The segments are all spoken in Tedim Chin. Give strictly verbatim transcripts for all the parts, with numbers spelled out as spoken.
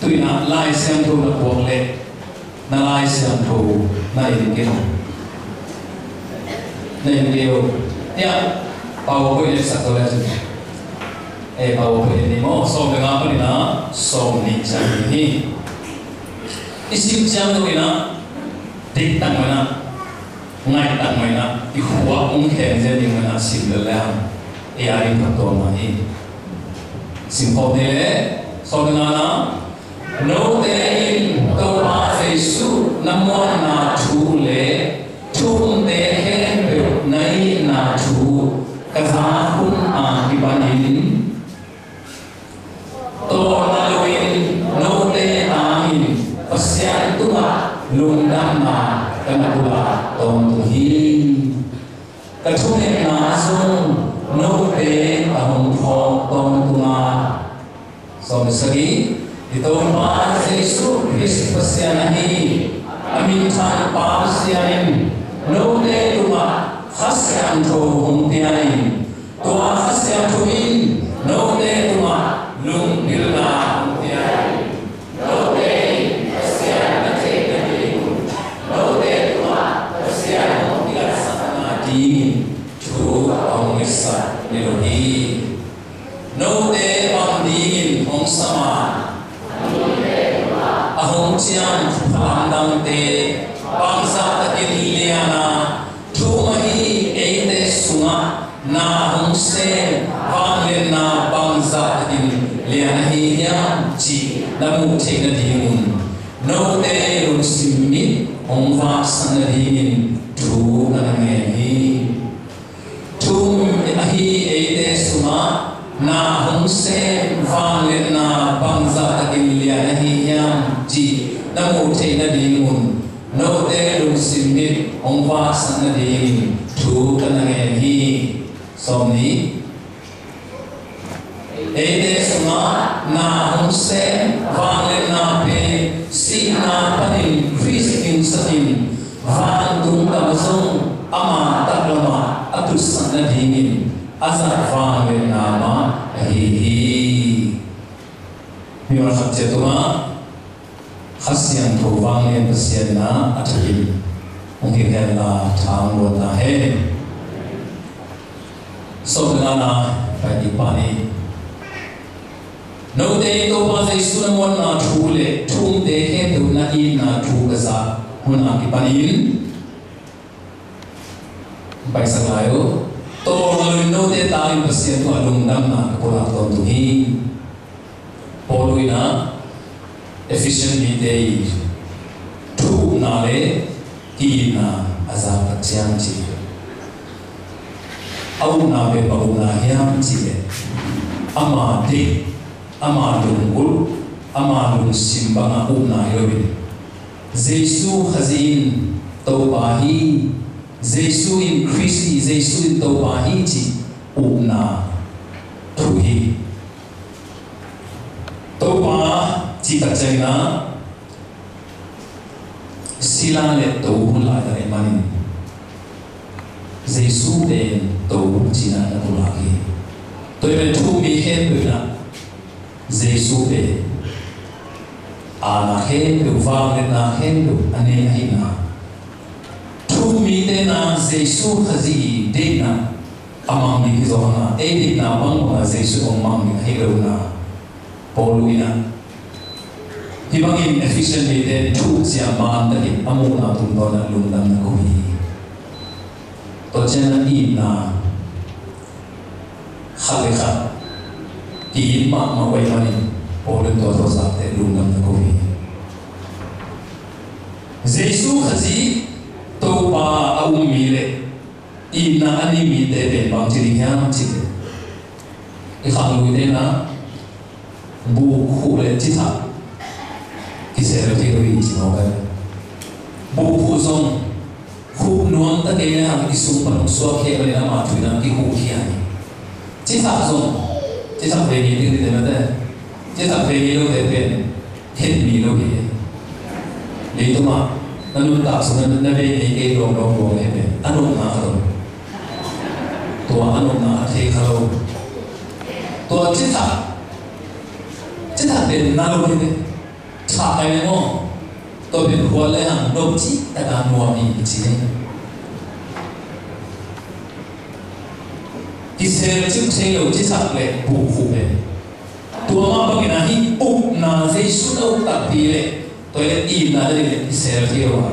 Tuinah Lai Siangtho na puak leh na Lai Siangtho na en kei, na en kei uh. Hiah PowerPoint leh sak tawh le cin. Eh, PowerPoint ni maw, sawm le nga paninah sawm nih ciang hi. I sim ciang lo inah diktak manah, ngaihtak manah, i khua hong kheng zen ding manah sim lel le hang ei a ding phattuam mah hi. Sim khawm ni le, sawm le nga na. Note in Topa Jesuh na muanna thu le thu umte khempeuh na itna thu ka zak hun a kipanin tawlna loin note tangin Pasian tungah lungdamna ka na pulak tawntung hi. Ka thungetna zong note a hong phawk tawntung a. Sawm le sagih. I Topa Jesuh Khrist Pasian ahi a minthang Pa Pasian in note tungah Kha Siangtho hong pia in, tua Kha Siangtho in note tungah lungpilna hong pia in, note in Pasian na theih nading un note tungah Pasian hong kilatsakna dingin thu a hong ngetsak ni lo hi. Note bang dingin hong sam a, a hong ciam thupha lamdangte bangzah takin lian a, thu um ahi eite sungah na hong sem vangliatna bangzah takin lian ahi hiam cih na muh theih nadingun note lungsim mit hong vaksak nadingin thu ka na ngen hi. Thu um ahi eite sungah na hong sem vangliatna bangzah takin lian ahi hiam cih na muh theih nadingun note lungsim mit hong vaksak nadingin thu ka na ngen hi. Sawm nih. Eite sungah na hong sem vangliatna pen sihna panin Khrist in sakin vantung gam zong ama taklamah a tutsak nadingin a zat vangliatna mah ahi hi. Mi mah khat ciat tungah Kha Siangtho vanglian Pasian na a thakin hong hi hen la, thang luat ta hen. Sawm le nga na pai ding pa ni. Note in Topa Jesuh na muanna thu le thu umte khempeuh na itna thu ka zak hun a kipanin paisak lai uh. Tawlnga loin note tangin Pasian tungah lungdamna ka pulak tawntung hi. Paul in ah Ephesian mite i thu upna le ki-itna a zak tak ciang ci. A upna pen bang upna hiam cih leh ama deih, ama lungulh, ama lungsim banga upna hi loin Jesuh Khazih in Topa hi, Jesuh in Khrist hi, Jesuh in Topa hi cih upna thu hi. Topa cih tak ciangin ah sila le to hun laitak ahih manin Jesuh pen to cihna na pulak hi. Tua ahih manin thu um mi khempeuh in ah Jesuh pen aana khempeuh, vangliatna khempeuh a nei ahihna, thu um mite in ah Jesuh Khazih i deihna a mang ding hi zongin ah ei deihna bangbanga Jesuh hong mang ding ahi lo in ah Paul in ah hih bangin Ephesian mite thu uh ciang man takin a muhna tungtawn ah lungdamna ko hi. Tua ciangin ah itna khat le khat ki-it mahmah uh ahih manin Paul in tua tawh zakte lungdamna ko hi. Jesuh Khazih Topa a um mi le itna a nei mite pen bangci ding hiam cih leh i khangluite in ah buk khuh le cithak kisel thei lo hi ci mawk hi. Buk khuh zong khuh nuam ta kei le hang i sung pan hong suak khia lo in ama thu in ah kikhuh khia hi. Cithak zong, cithak ve ngei ding hi te mate. Cithak ve ngei lote pen khen mi lo hi. Leitungah na nuntak sung na, na ve ngei kei lawm lawm lawm hi pen a nopna kha lo. Tua a nopna a thei kha lo. Tua cithak, cithak pen na lo hi te. Thah kai le maw. Tua pen khual le hang nop cih taka nuam hi ci. Kiselcip thei lo cithak le buhkhuh pen. Tua mah bangin ah hih upna Jesu na uk takpi le tua le itna na ding le kisel thei lo a.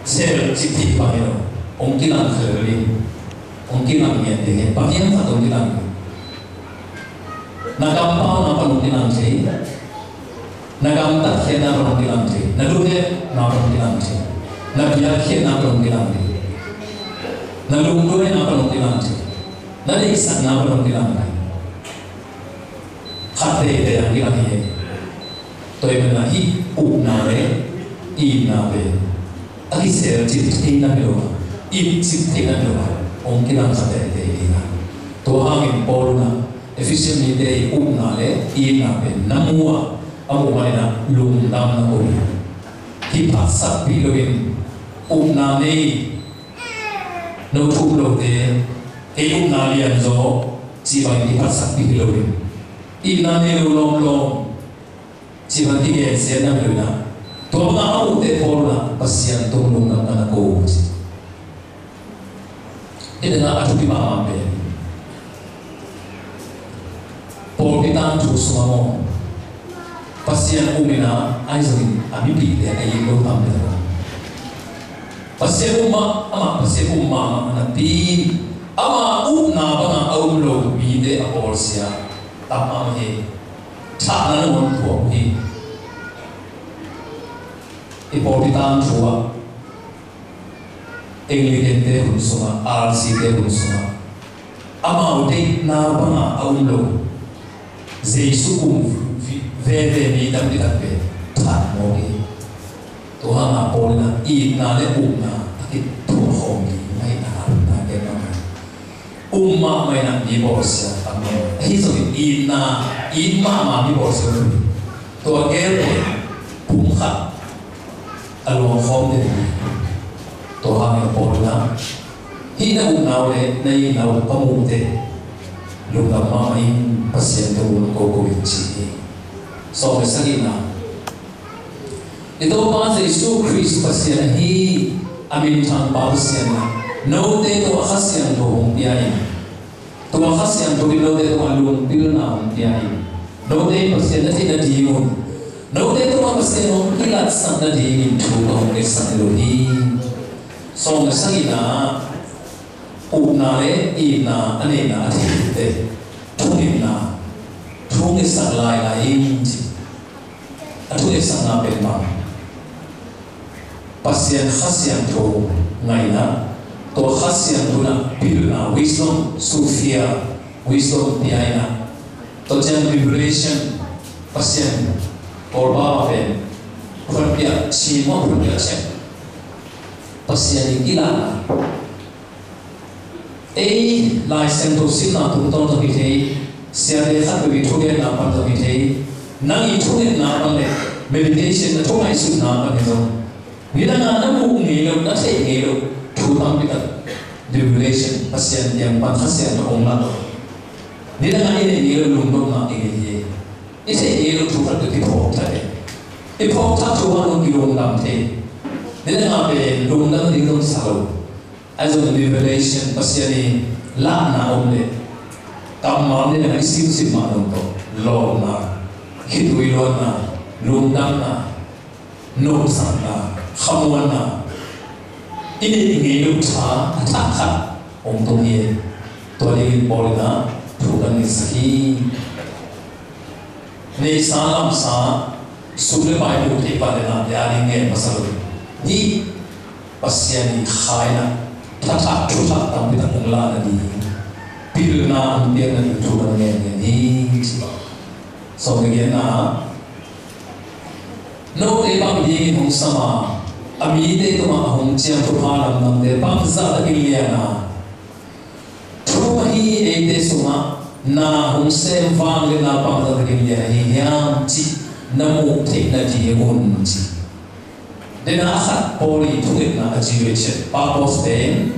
Selcip thei bang hi lo. Hong kilang khel ding. Hong kilang ngiat ding hi. Bang hiam khat hong kilang ding. Na kampauna pan hong kilang thei. Na gamtatkhiatna pan hong kilang thei. Na luhekna pan hong kilang thei. Na biakkhiatna pan hong kilang thei. Na lungduaina pan hong kilang thei. Na deihsakna pan hong kilang thei. Khat teitei hong kilang hi. Tua ahih manin hih upna le itna pen a kiselcip theihna hi lo a, ipcip theihna hi lo a, hong kilang khat teitei ding a. Tua hangin Paul in ah Efesa mite i upna le itna pen na mu a, a muh manin ah lungdam na ko hi. Kiphatsakpih loin upna nei, no thu um lote, kei upna lian zaw cih bangin kiphatsakpih hi loin, itna nei lo lawmlawm cih bang kigensiatna hi lo in ah, tua banga a upte Paul in ah Pasian tawh lungdamna na ko uh ci. Hih tengah a thupi mahmah pen pawlpi tangthu sungah maw, Pasian um in ah, ahi zongin a mipihte a it lo tampi tak om. Pasian um mah, amah Pasian um mahmah napi, ama upna banga a um lo mite a bawlsia tam mahmah hi. Thahna nangawn thuak uh hi. I pawlpi tangthu ah Anglican-te hun sungah, R C-te hun sungah, amau deihna banga a um lo Jesu kum veve mi tampi takte that mawk hi. Tua hangah Paul in ah itna le upna a kithuah khawm ding ahihna a, upna gen mahmah. Um mahmah in ah mi bawlsia tam mahmah. Ahi zongin itna, it mahmah mi bawlsia um hi. Tua gel pen pumkhat a luang khawm den hi. Tua hangin Paul in ah hih na upna uh le na itna uh ka muh teh lungdam mahmah ing, Pasian tawh lungdam ko ko ing ci hi. Sawm le sagihna. I Topa Jesu Khrist Pasian ahi a minthang pa Pasian in ah note tawh a Kha Siangtho hong pia in, tua Kha Siangtho in note tungah lungpilna hong pia in, note in Pasian na theih nadingun, note tungah Pasian hong kilatsak nadingin thu ka hong ngetsak hi lo hi. Sawm le sagihna, upna le itna a neihna a theite thungetna, thu ngetsak lailai in ci. A thungetsakna pen bang? Pasian Kha Siangtho ngaihna, tua Kha Siangtho in ah pilna, wisdom, Sophia, wisdom pia in ah, tua ciang revelation, Pasian kawlpa pen phuanpiah, cih maw, phuanpiah ciang Pasian i kilahna. Ei Lai Siangtho simna tungtawn zong hi thei, siate khat vei thugenna pan zong hi thei, nang i thungetna pan le meditation, na thu ngaihsutna pan hi zong, nidang a na muh ngei lo, na theih ngei lo thu tampi tak, revelation, Pasian kiang pan Kha Siangtho hong lak lo. Nidang a i neih ngei lo lungdamna i ngei hi. I theih ngei lo thu khat bek i phawk thak hi. I phawk thak thu khat zong kilungdam thei. Nidang a pen lungdam ding zong sa lo. Ahi zong revelation, Pasian i lahna om leh kammal nidang a i simsim mah zong tawh lawpna, khitui luanna, lungdamna, nopsakna, khamuanna, i neih ngei lo tha a thak khat hong tung hi. Tua dingin Paul in ah thu kan ngetsak hi. Neihsa lamsa, sum le pai muh theih pan le nate a ding ngen masa lo hi. Pasian i khaina, thathak thuthak tampi tak hong lahna ding, pilna hong piakna ding thu kan ngen ngen hi ci. Sawm le giatna, note bang dingin hong sam a, a mite tungah a hong ciam thupha lamdangte bangzah takin lian a, thu ahi eite sungah na hong sem vangliatna bangzah takin lian ahi hiam cih na muh theihna ding un ci. Dena a khat Paul i thungetna a Jewish purpose pen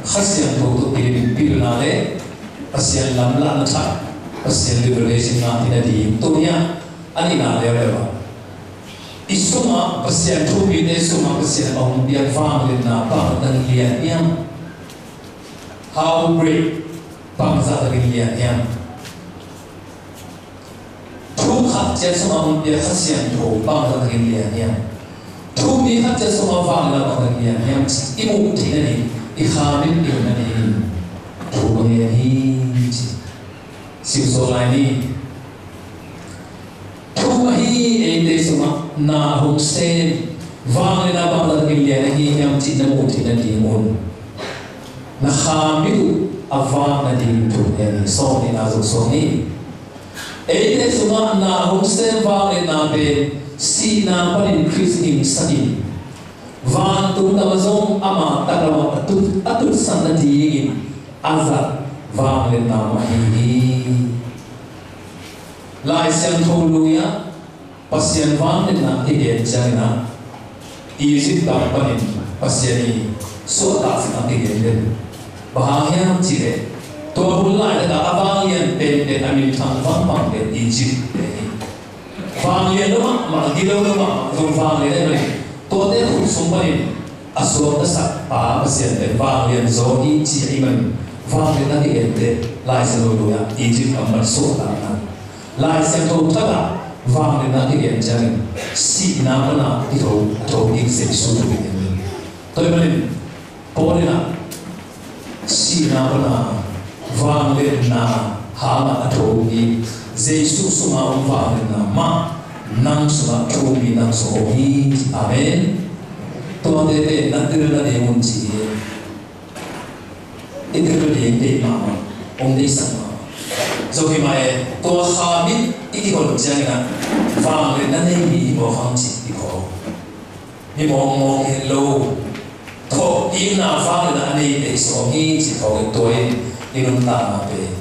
Kha Siangtho tawh pilna le Pasian lamlahna thak, Pasian revelation ngah theihna ding. Tuni a a nihna leuleu a I sungah Pasian thupite sungah Pasian a hong piak vangliatna bangzah takin lian hiam? How great, bangzah takin lian hiam? Thu khat ciat sungah hong piak Kha Siangtho bangzah takin lian hiam? Thu mi khat ciat sungah vangliatna bangzah takin lian hiam? I muh theih nading, i kha mit i hun nading thu ka ngen hi ci. Siusaw lai ni. Thu ahi eite sungah na hong sem vangliatna bangzah takin lian ahi hiam cih na muh theih nadingun na kha mit uh a vak nading thu hi. Sawm nihna zuk sawm ni. Eite sungah na hong sem vangliatna pen sihna panin Khrist hingsakin vantung gam ah zong ama taklam ah a tut, a tutsan nadingin a zat vangliatna mah ahi hi. Lai Siangtho lui-ah Pasian vangliatna kigen ciangin ah Egypt gam panin Pasian i suahtakna kigen den. Bang hang hiam cih leh tua hun laitak ah a vanglian penpen, a minthang vangvang pen Egypt pen hi. Vanglian lo mahmah, gilo lo mahmah zong vanglian ahih manin tuate khut sung panin a suaktasak pa Pasian pen vanglian zaw hi ci ahih manin vangliatna kigente Lai Siangtho lui-ah Egypt gam pan suahtakna. Lai Siangtho thak ah vangliatna kigen ciangin sihna pana kitho, a tho kik Jesu thu kigen hi. Tua ahih manin Paul in ah sihna pana vangliatna hangah a tho kik Jesu sungah om vangliatna mah nang sungah thu mi nang sungah om hi. Amen. Tuate pen na tel nadingun ci hi. I tel ding deih mahmah, hong deihsak mahmah. Zo hi mah e, tua kha mit i kihon ciangin ah vangliatna nei mi hi maw khang cih i ko. Mi mawkmawk hi lo. Thawhkikna vangliatna a nei deih sawm hi cih thawh in tua in i nuntakna pen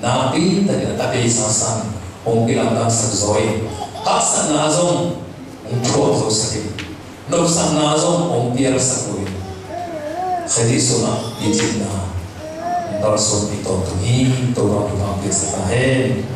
nakpi takin a beisa sangin hong kilamdangsak zaw in haksatna zong hong thuak zo sak in nopsakna zong hong pialsak uh in Khrih sungah i cihna hong kalsuanpih tawntung hi. Topa thupha hong piaksak ta hen.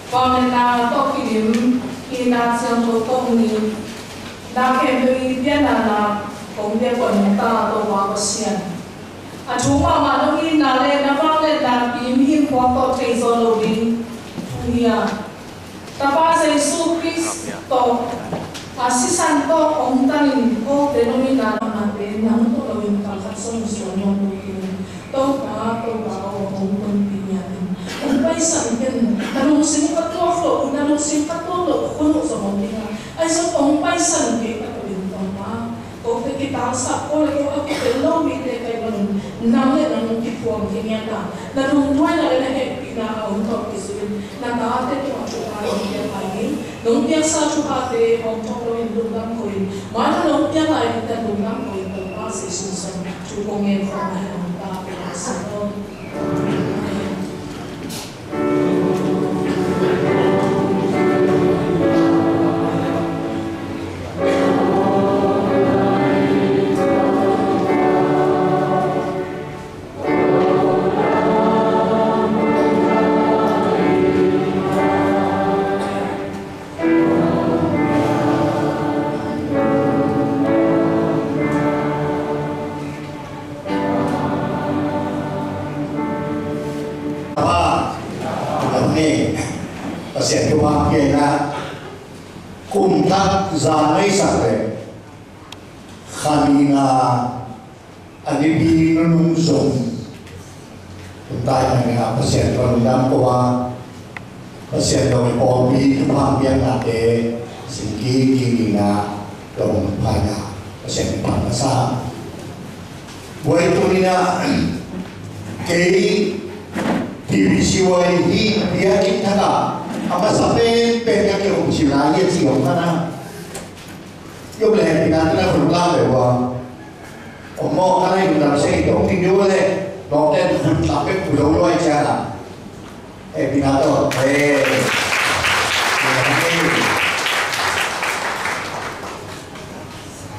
Vangliatna tawh kidim, itna ciang tawh tawh ni, na khempeuh i pianna na kong piak kua nungta Topa Pasian. A thuk mahmah nong itna le na vangliatna pi mihing khuak tawh thei zaw lo Nia, Tapa Jesu Khrist tawh, a sisan tawh hong tanin kote nong itna mahmahte nang tawh loin kalkhat sawm suan nuam lo kei in. Topa, Topa aw, hong tonpih ni in. Hong paisan ken, na lungsim ka tuak loh, na lungsim ka tuak loh khun uh zong hong ding a, ahi zong hong paisan kei ka tuin Topa. Kote kitalsap ko le ko a kitel lo mite ka hih manin nang le nang kiphuang kei ngiat a, na lungduaina le na hehpihna a hong tawh kizui in, na tate tungah thupha nong piak lai hi. Nong piaksa thuphate hong thawk loin lungdam ko in, mah nong piak lai mite lungdam ko in, Topa Jesu min in thu kong ngen khawm lai hong ta pia sa lo. Tapa, Pasian thupha piakna, kum thak za neisak le khanina a nipi nunung zong tumtai mangena Pasian tawh lungdam ko a, Pasian tawh i pawlpi thupha piaknate singki kikina tawh lungdam Pasian i pan masa. Buai tunina kei T B C Y hi biakinn thaka a masa penpen ka kihong cina hi a ci hong kana. Yom le hehpihna tawh na khut lam le ua. Om maw, ka lai lungdam se i tong ting diu le. Lawngte khut lam pek khu lo luai ciang a. Hehpihna tawh. Hey.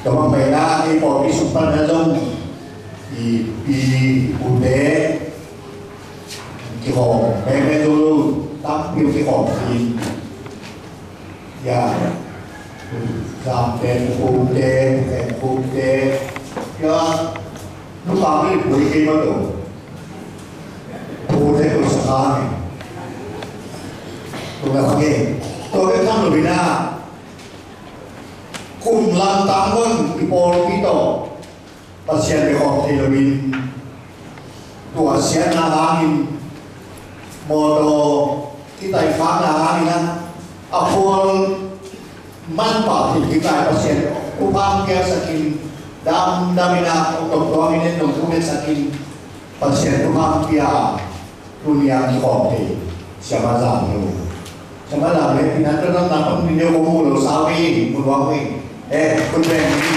Tua bang pai na, i pawlpi sung pan na zong i pi u te kihawm, meme zulu tampi kihawm in. Ya, Zamte, Pukte, Pukte, ya, lukang ni pui kei ma to. Pukte ko sa kha ni. Tua ka kha kei. Tua ka khang lo bina. Kum lam tang kon i pawlpi tawh Pasian bek khawm thei loin, tua siatna hangin, mawtaw kitaifakna hangin a, a phual manpha thei kik lai Pasian thupha piaksakin, damdamin a, tawmtuamin en dong thu piaksakin, Pasian thupha pia. Tuni a kikhawm thei siama zam hi uh. Siama zam le pi nan tawh na pang pi neu kong mu lo sau hi, mu luang hi. Eh, kun beng hi.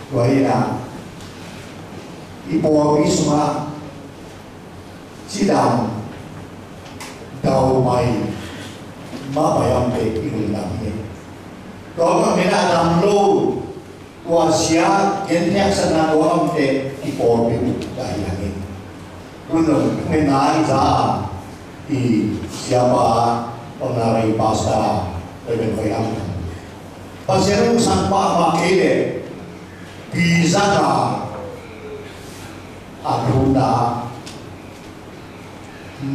Tua hi na, i pawlpi sungah cidam dau pai mah pai amte i lungdam hi. Tua bang mena dam lo, tua sia gen thiaksakna tua amte i pawlpi uh dah hi hang hi. Tun lo mena i za i siapa, honorary pastor, Reverend Khoi Lam. Pasian ung sang pah mah kei leh pi zat a a thumna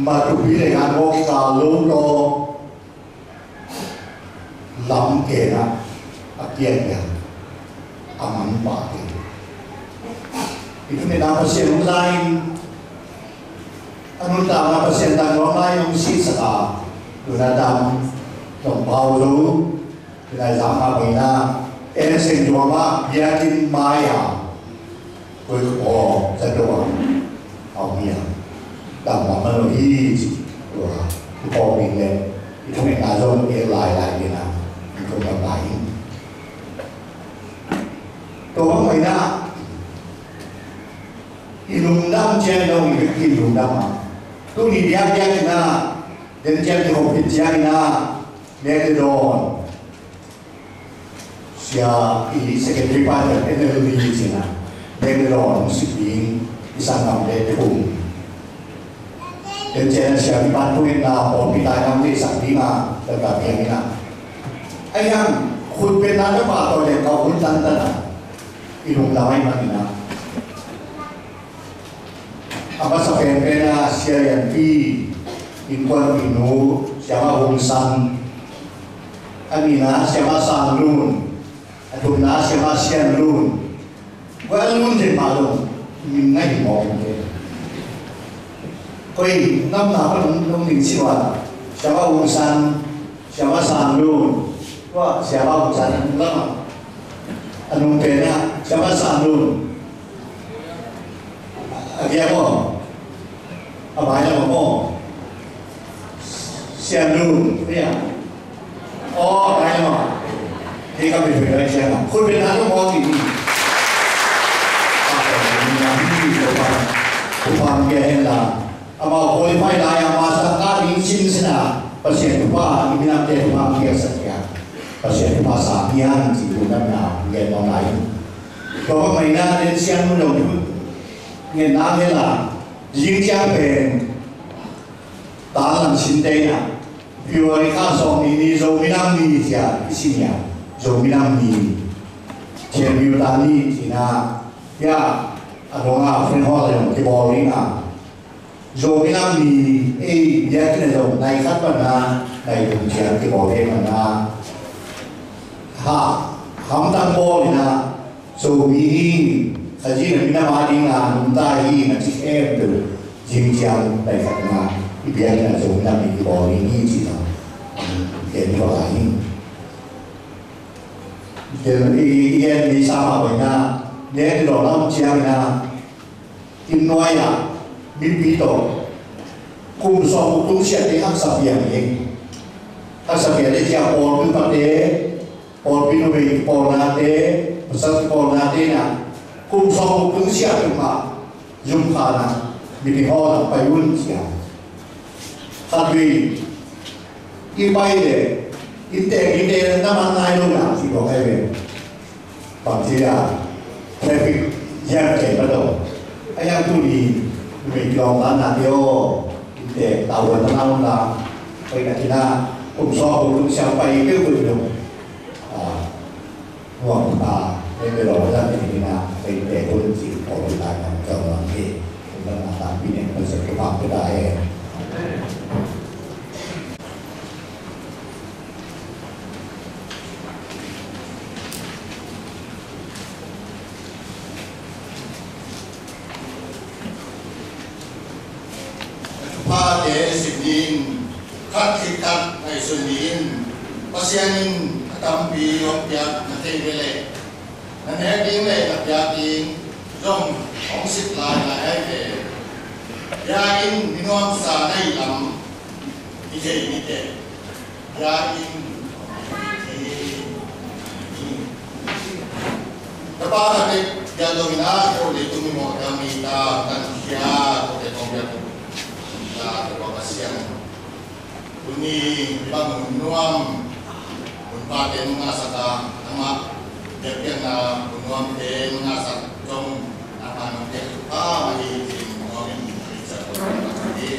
matupi le ngan mawk kikal lo law lam kena a kian ya a man pa ke. I thumna Pasian ung zain a nuntakna Pasian tang lo ngai ung si saka tuna dam tong pau lo. Lai zang a pai na, en seng tua ma, biakinn mai a, koi ko, za tua, au mia, dam ma ma lo hi, tua, ko ping le, i thong na zong e lai lai ni na, i ko ma lai. Tua ma pai na, i lungdam cia lo, i lungdam a. Tu ni biak biak na, den cia ki hong pit cia na, ne de don. Sia i secretary pa te N L D cina. Bangalore hong sik ding i sanggamte te um. Ken cina sia i pan pungin na pawlpi tai nam te sak ding a, ta ka piang ina. Ai hang, khut pen na ta pa to le ka khut tan tan a. I lungdam ai man ina. A masa penpen ah Sia Lianpi, innkuanpihnu Siamah Hong San, a nihna Siamah Sang Lun, a thumna Siamah Sian Lun. Koi a lun den mah lo, min ngaih mawk in te. Koi namna pan hong, hong ding si ua, Siamah Hong San, Siamah Sang Lun, tua Siamah Hong San lam ah, a nung pen ah Siamah Sang Lun. A kiang maw? A bai lam ah maw? Sian Lun, ria. Aw, a bai lam ah. Hei ka pehpeh lai siang ah. Khut beng na lua maw ti ni. Thupha pia hen la. Amau qualify lai a, masa kah ding sinsen a, Pasian thupha, i minamte thupha piaksak hi a, Pasian thupha sang hi hang ci lungdamna gen nuam lai. Tua bang manin ah, den siang mun dong thu ngen nang hi la, zing ciang pen, tan lam sinte in ah, February kha sawm ni ni Zo minam ni ci a i sin hi a, Zo minam ni, Chin New Year ni ci-in ah, ya, a dong a friend hall a dong kibawl ding a, Zo minam ni, ei, biakinn ah zong nai khat pan a nai thum ciang kibawl ding pan a, ha, hamtang bawl in ah, Zomi hi, Khazih in ah minam a ding a nungta hi, na ci khempeuh, zing ciang nai khat na, i biakinn ah Zo minam ni kibawl ding hi ci-in ah, gen tua lai hi. Gen, i, i gen ni sa mah bang in ah, ne ni lo lam ciang in ah, inn nuai ah, mipi tawh, kum sawm guk tung siate haksa piang hi. Haksa piangte ci a pawlpi upate, pawlpi numei pawlnate, pasal pawlnate in ah, kum sawm guk tung siate mah, zum khat ah, meeting hall ah pai un ci a. Khatvei, i pai leh, inntek mite na man nai lo na, ci ko kai ve. Bangci a, traffic jam kei pa do. A yang tu ni, mi kilawm ta na teo, inntek ta wan ta na un la, pai na kina, kum sawm kum tung siang pai keu keu lo. Ah, Nuam ta, ei ve lo, zan ni na, ei te kun ci ko lai na, ka nuam hi. Nuam na ta pi ne, Pasian thupha pia ta hen. Thuphate sim ding, khat khit khat ngaihsun ding, Pasian in a tampi hong piak na thei ve leh, na nek ding leh na piak ding zong hong sik lai lai ahi ve. Biakinn mi nuamsa na hih lam i thei ni teh. Biakinn, tapa khat bek biak dong in ah, ko leitung mimawh dang mi ta, tangkhia, ko te kong biak ta, ko Pasian. Tuni bang mun nuam, mun pate nong ngahsak a, nangmah biakpiakna mun nuamte nong ngahsak zong, nangmah nong piak thupha mah hi, ci-in nuam in, a ringsak ko hi.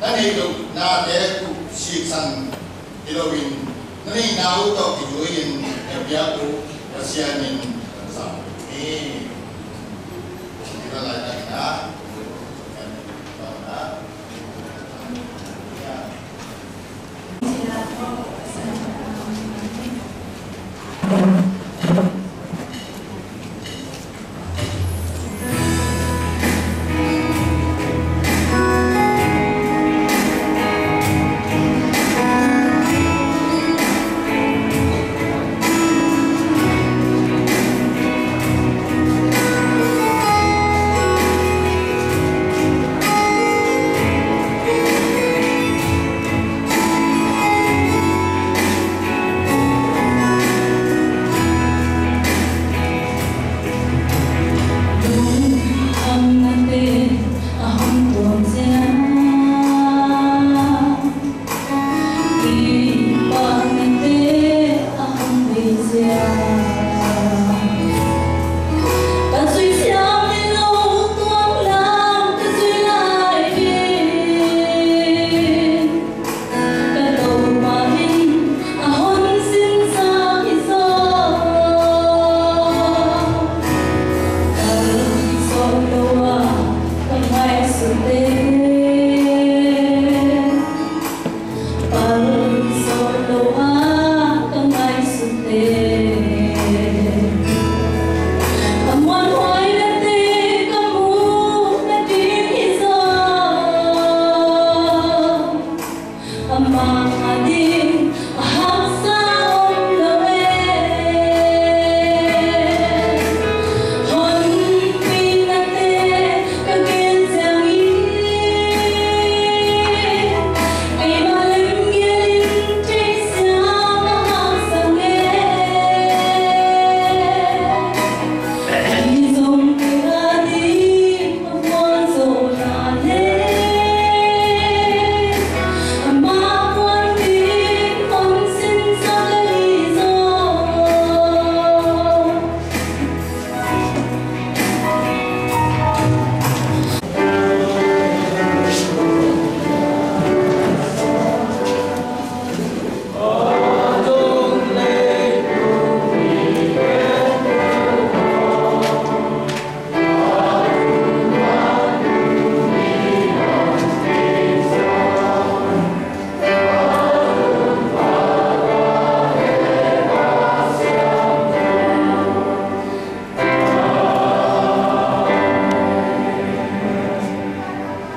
Na neih lohnate uh siksan hi loin, na neihna uh tawh kizui-in na biak uh Pasian in zang hi. Hih laitak in ah,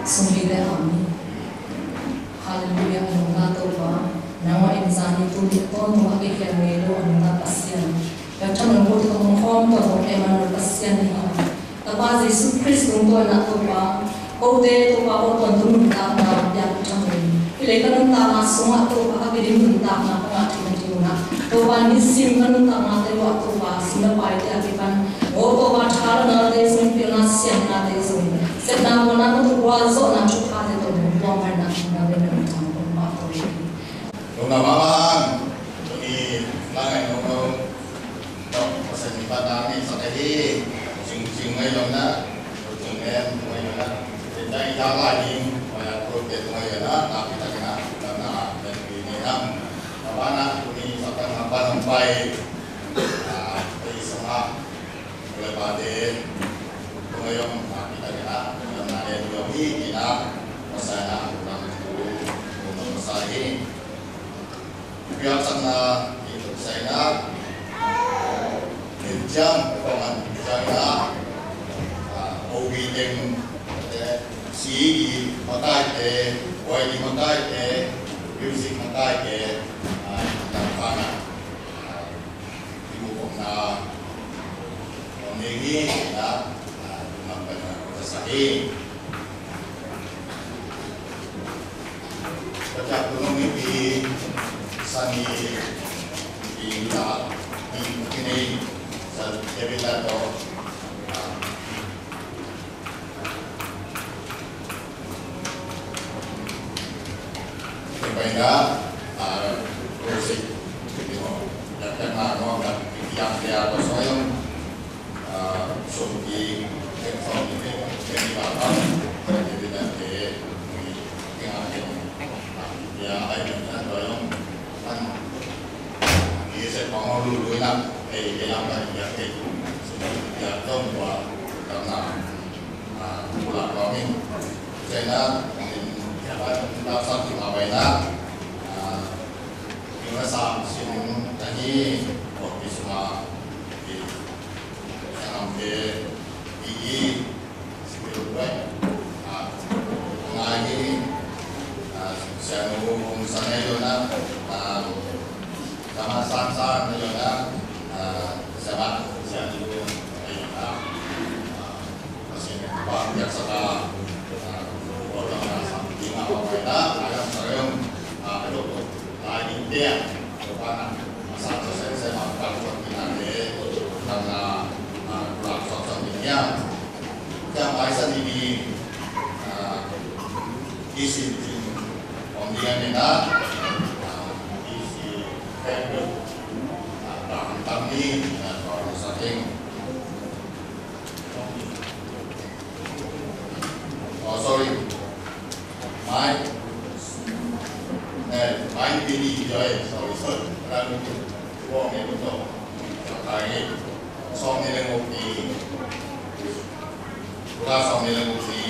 Sungpite hong ni. Halleluiah, a nungta Topa. Nangmah in zani tuni a tawntung a kikhial ngei lo a nungta Pasian. Ka thaman ko tawh hong khawm tawh hong Emmanuel Pasian hi hang. Tapa Jesu Khrist tungtawn ah Topa, kote Topa ko tawntung nuntakna piak ka thaman. Hih leitung nuntakna sungah Topa ka kidim nuntakna ka ngah theih nading un ah Topa nisim ka nuntaknate uah Topa sum le paite a kipan aw Topa tha le nalte zong pilna siamnate zong sepna muanna ka tuk gualzawhna thuphate tawh nong tuang ngaihna na ve na nuntakna Topa tawh hi. Lungdam mahmah hang. Tuni langai nongno tawh Pasian min phatna ngahsak ahi. Cingcing ngaih lo na, cingcing ngaih lo na. Tua i tak lai ding maya ko te tua ngaih lo na, nakpi takin ah lungdamna a piakpih ni hang. A banah tuni saktan hangpan hong pai, a, pai sungah Ule pate, tua i om nakpi takin ah lungdamna le tua hi kina, masa na lungdam tu, lungdam masa hi. Piaksakna i tuk saina, in ciang, kong an ciang na, ah, O V teng, te, C D makaite, Y D makaite, music makaite, ah, tangkana. Kimuhkhopna om ding hi, na, na, tumang pen na, ka sa hi. Ka tak tu nung ni pi, sa ni, pi la, ni, ni, sa, David la to. Pai na, ah, music, you know, yang kena, no, yang dia, so yang, ah, so di, yang so di, yang di bawah, yang di bawah, yang di bawah, Ei, ei lam ka i biak kei. Biak dong tua, dam na, ah, pulak lawm in. Cena, in, tua, tua, sam ti ma bai na. Ah, in la sam sin ka hi, ko Christmas, i, sa ngam te, i, i, Sibiru bai. Ah, ngai hi, ah, sianu hong sang ei lo na, ah, sama sang sang ei lo na, ah, sama sianu ei lo na, ah, Pasian bang biak sa ka, ah, ko lo na sang ti ma bai na, ayam sayang, ah, lo. Lai ding te, tua pan a, a sa tua sen sen ma, kan tua pi na te, kan na, a, kulak tua tua pi nia. Tua mai sa ni ni, a, i sin sin, om dia ni na, a, i si pen tu, a, tam tam ni, a, tua sa ting. Oh, sorry. Mai. Eh, mai pini, sorry, sorry. Rang itu. Wong itu tu. Mai. Sawm nih le guk ni. Bulan sawm nih le guk ni.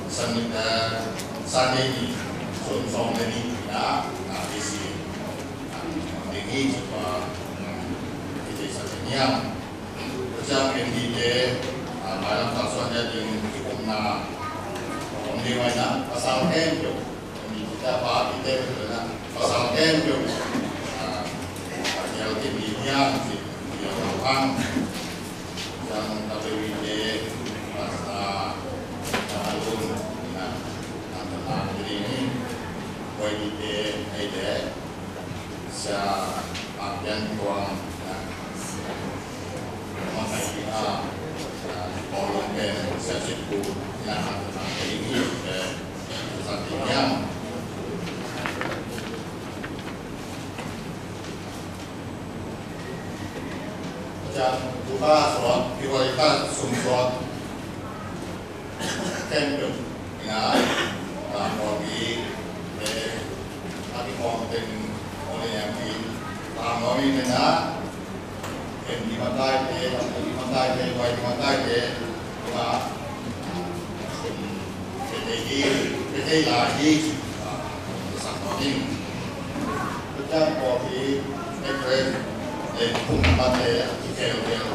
Sunday, eh, Sunday ni. Sun sawm le ni. Ya, na, isi. Na, ini juga. Kita satu niang. Pasian en ding te, a, mailam tak suan dia ding kikomna om ding mai na, pasal khempeuh, en ding te a pa ding te na, pasal khempeuh, a, a, kial kin ding hiam, kial lo hang, Pasian ta pe wi te, pasal, a, lun, na, a, ta na ding ni, koi ding te, ei te, Sia Pak Pian Tuang, na, Makai Pi A, na, Paul Long Pen, Sia Cip Pu, na, na, na, na, na, na, na, na, Sia Pu Ka Suak, Pi Wai Ka Sum Suak. Khempeuh, na, na, pawlpi, eh, a kikhawm teng, ole yang ki, pang ngawng in na, en ding makaite, en ding makaite, wai ding makaite, na, en ding, en ding lai ding, na, sa ngawng in. Tua ciang pawlpi, eh, pres, eh, kum mate, a kikhel khel,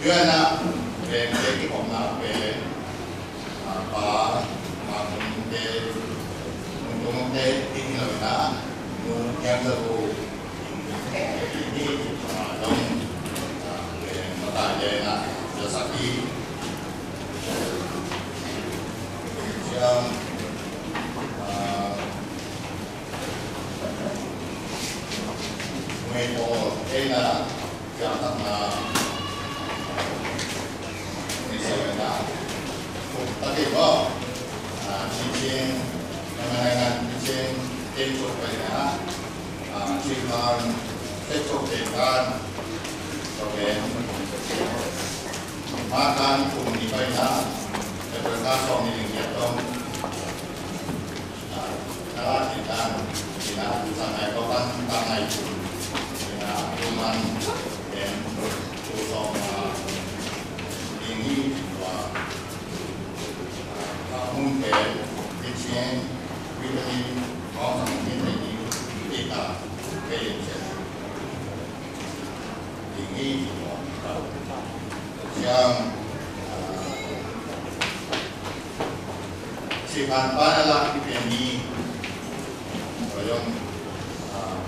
Tua na, pen te ki om na pen, a, pa, pa mun te, mun tung te, ti ni lo na, mun yang sa bu, ti ni, a, dong, a, pen, ma ta ye na, ya sa ki. Siang, a, Mei Paul, ei na, kiang tak na, mei sa na, kum tak ei bo, a, cincin, na, na, na, cincin, ei kum pai na, a, cincin, ei kum pai na, so ben, ma kan kum ni pai na, ei kum ka song ni ling kiat dong. Siang, sipan pana la ki pian ni, ko yong,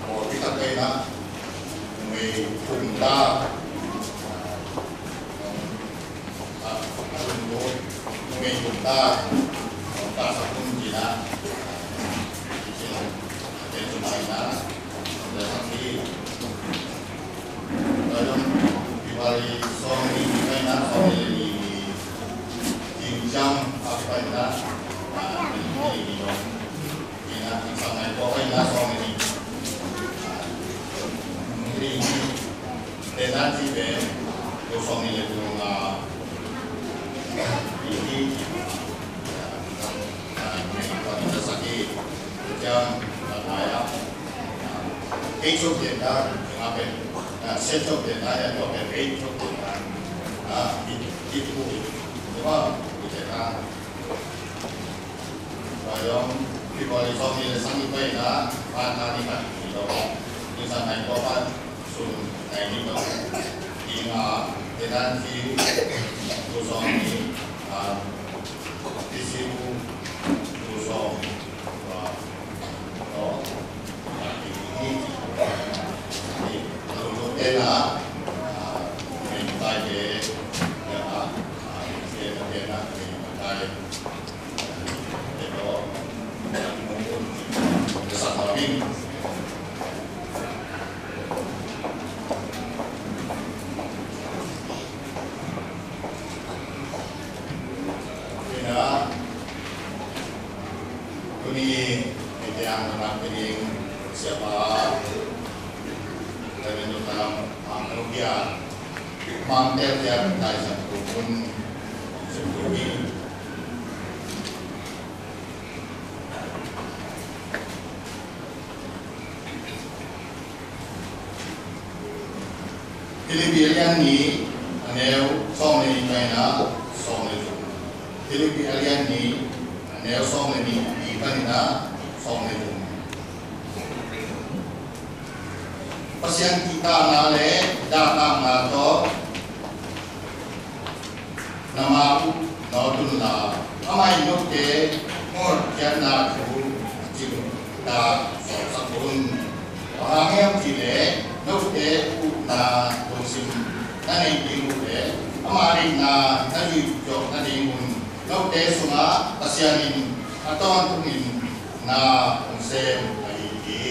ko kita pe na, mei kum ta, mei kum ta, ta sa kum ji na, ki pian, pian kum na, ta sa ki. Tua zong February sawm ni ni pai na, sawm ni ni ni Jing Jang a pai na, Ei chok den ta, nga pen, ah, se chok den ta, ya chok den, ei chok den ta. Ah, it, it bu, it ba, it den ta. Wa yong, February sawm ni le sang ni pai na, pa ta ni pai ni lo. Ni sang nai ko pa, sun nai ni lo. Ni nga, den ta si, bu sawm ni, ah, Disibu, bu sawm, ah, lo, ah, i, i, i, lo, lo, te na, ah, men tai te, ya, ah, ah, te na, te na, men tai, te lo, ah, mo, mo, sa ma bing. Ina, tuni, ite ang na piling siapa, kami tu tanam ang rupiah, mangtel dia kai satu pun satu ini. Filipi a lian nih, a neu sawm le nih panin a sawm le thum. Filipi a lian nih, a neu sawm le nih panin a sawm le thum. Pasian kihtakna le dahtakna tawh na ma uh nawt unla, amah in note ngawlkhiatna thu a cih uh dak sawlsak un. Bang hang hiam cih leh note upna lungsim na neih ding uh le ama deihna na zuih zawh nadingun note sungah Pasian in a tawntungin na hong sem ahi hi.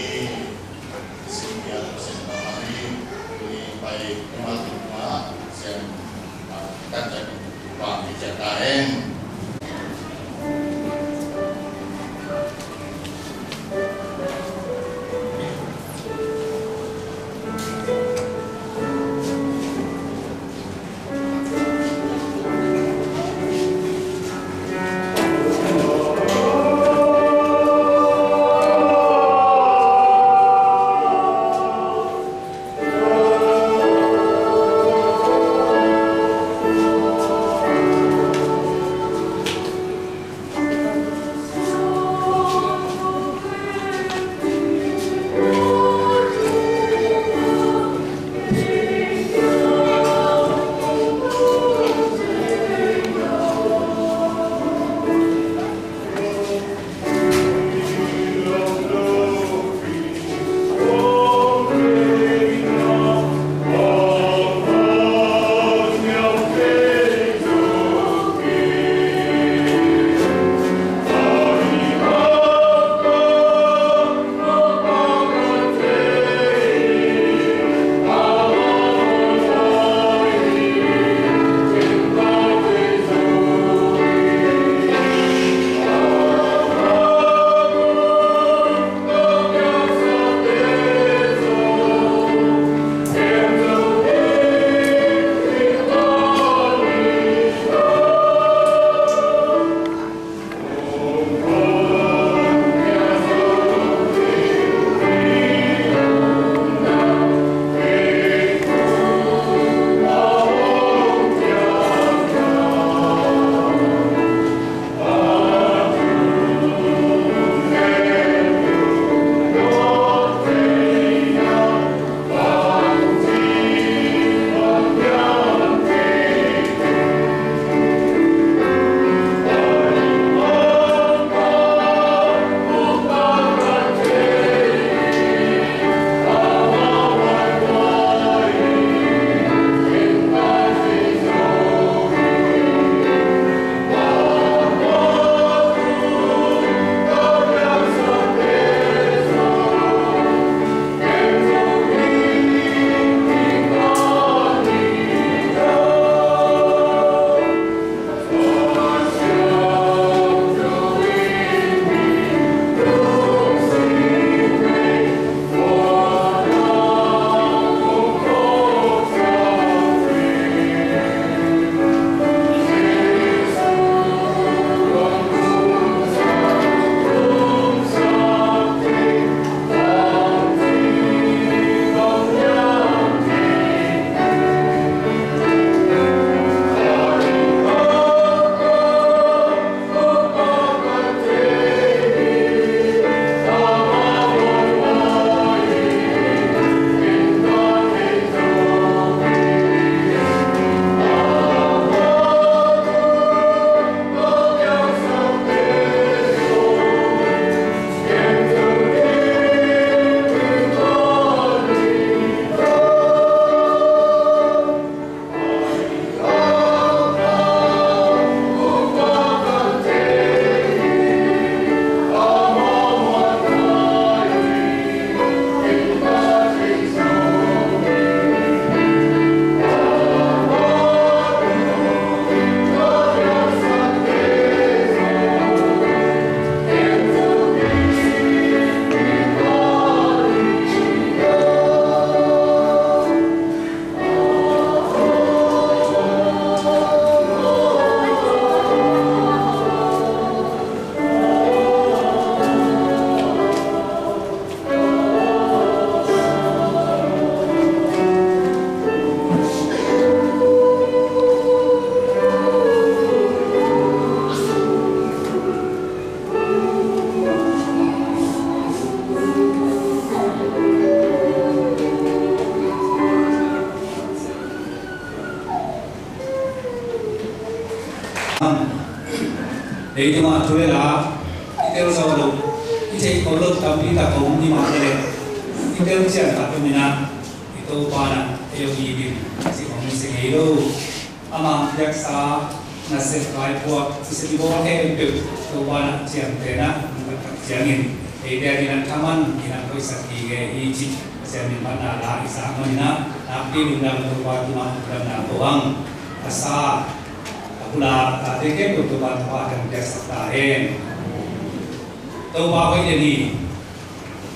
Leitungah thu le la i tel zo lo, i theih khol lo tampi tak om i mah le, i tel ciang tak om in ah, i Topa in ah ei hong it in cih hong si ngei lo. Ama hong piaksa nasep laipuak i sep i bawl khempeuh Topa in ah ciamtehna hong taktak ciangin, eite adingin ah thaman in ah hoihsak ding hi cih Pasian min phatna la i sak manin ah, nakpi lungdam, Topa tungah lungdamna ko hang. A sa, a pulak, a tate khempeuh Topa, Topa hong piaksak ta hen. Topa hoih den hi.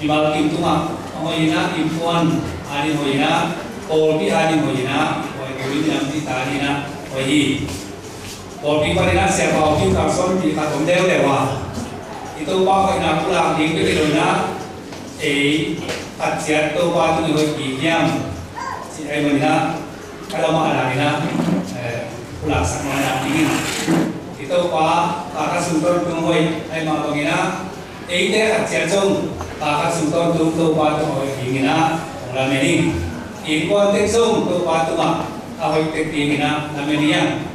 Mimal kim tungah a hoih in ah, innkuan ading hoih in ah, pawlpi ading hoih in ah, hoih ko in, lampi ta ading in ah hoih hi. Pawlpi panin ah siapa aw kim kalsuanpih khat om leuleu a, i Topa hoihna pulak ding bek hi lo in ah, ei khat ciat Topa tung i hoih ding hiam cih ahih manin ah, ka lawm a dan in ah, eh, pulaksak nuam ing. I Topa kha khat sung tawntung hoih ahih mah bangin ah, eite khat ciat zong kha khat sung tawntung Topa tung a hoih dingin ah hong lamen ing. Innkuan teng zong Topa tungah a hoih tek dingin ah lamen ing.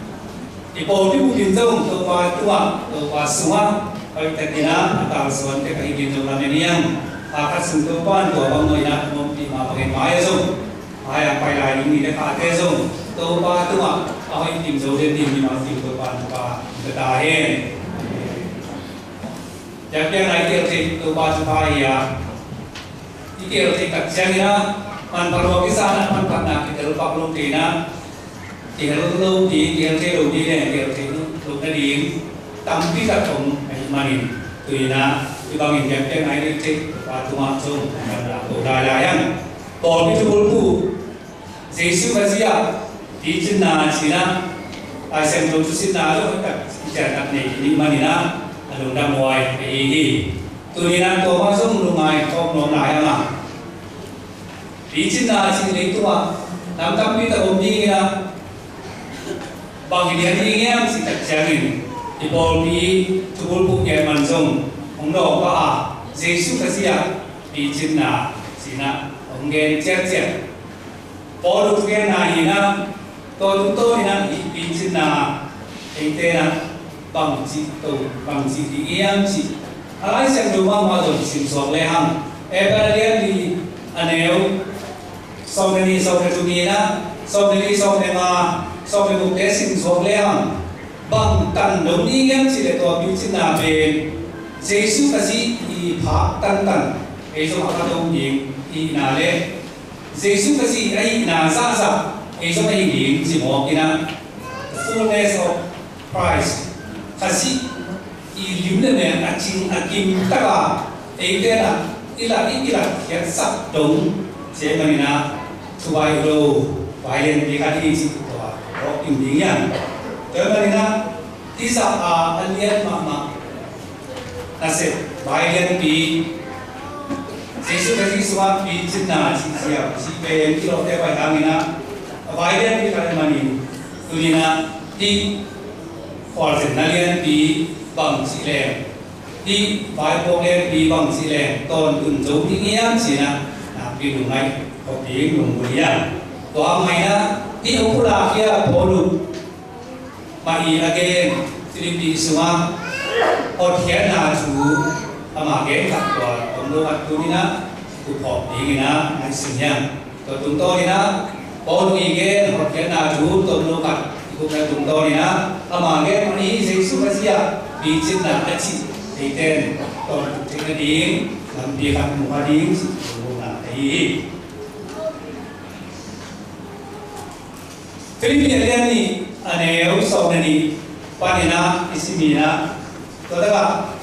I pawlpi bup in zong Topa tungah, Topa sungah hoih tek in ah, a kalsuan tek ahih dingin zong lamen ing. Kha khat sung Topa in tua bang mah in ah hong ompih mah bangin, mai ah zong, mai ah pai lai ding ni le khate zong Topa tungah a hoih kim zo den ding mimal kim Topa in thupha hong pia ta hen. Biakpiakna i teel theih Topa thupha hi a, i teel theih tak ciangin ah, manpha lua kisa in ah manphatna kitel pak lo kei in ah, kihel lo ding, kihel thei lo ding le kihel thei lo nading tampi tak om ahih manin, tu-in ah hih bangin biakpiakna i teel theih Topa tungah zong lungdamna ko lai lai hang. Pawlpi thubulphuh Jesu Khazih ah picinna ci-in ah, Lai Siangtho thusinna zong hoihtak i ciahtak nei i hih manin ah, a lungdamhuai ahi hi. Tuni-in ah tua mah zong lungngai khawm nuam lai hang a, picinna cih leitungah nam tampi tak om dingin ah, bang hi lian ding hiam cih tak ciangin, i pawlpi thubulphuh gen man zong hong dawng pah a, Jesu Khazih ah picinna ci-in ah hong gen ciatciat. Paul thugenna hi-in ah, tua tungtawn in ah hih picinna eite in ah bangci to, bangci ding hiam cih, a Lai Siangtho mahmah zong simsuak lehang, Hebru a lian li, a neu sawm le nih, sawm le thum in ah, sawm le li, sawm le nga, sawm le gukte simsuak lehang, bang tan dong ding hiam cih leh, tua picinna pen Jesu Khazih i phak tantan, ei zong a kha dong ding i hihna le Jesu Khazih a hihna zahzah ei zong a hi ding ci mawk in ah, the fullness of Christ, Khazih i lim le mel a cing a kim tak a, eite in ah i lak, i kilak khiatsak dong ci ahih manin ah, thu vai lo, vai lianpi khat hi cih tua phawk kim ding hiam. Tua ahih manin ah, i zah a a lian mahmah nasep vai lianpi, Jesu Khazih sungah picinna cih ziau cih pen kilawhte pai hangin ah, a vai lianpi khat ahih manin, tuni-in ah hih khualzinna lianpi bangci leng, hih vaipuak lianpi bangci leng tawntun zo ding hiam ci-in ah, nakpi lungngaih khop ding, lunggulh hiam. Tua mah in ah hih hong pulak hi a, Paul mah in a gen, Philippi sungah hotkhiatna thu, ama gen khat tua om lo khat tuni-in ah, kuphawk dingin ah ngaihsun hiam. Tua tungtawn in ah, Paul i gen hotkhiatna thu, tua om lo khat i kupna tungtawn in ah, ama gen mah in, Jesu Khazih ah picinna a cih eite in tawntun theih nading lampi khat mu kha ding cih thu na ahi hi. Philippi a lian nih, a neu sawm le nih panin ah i sim in ah, tua takah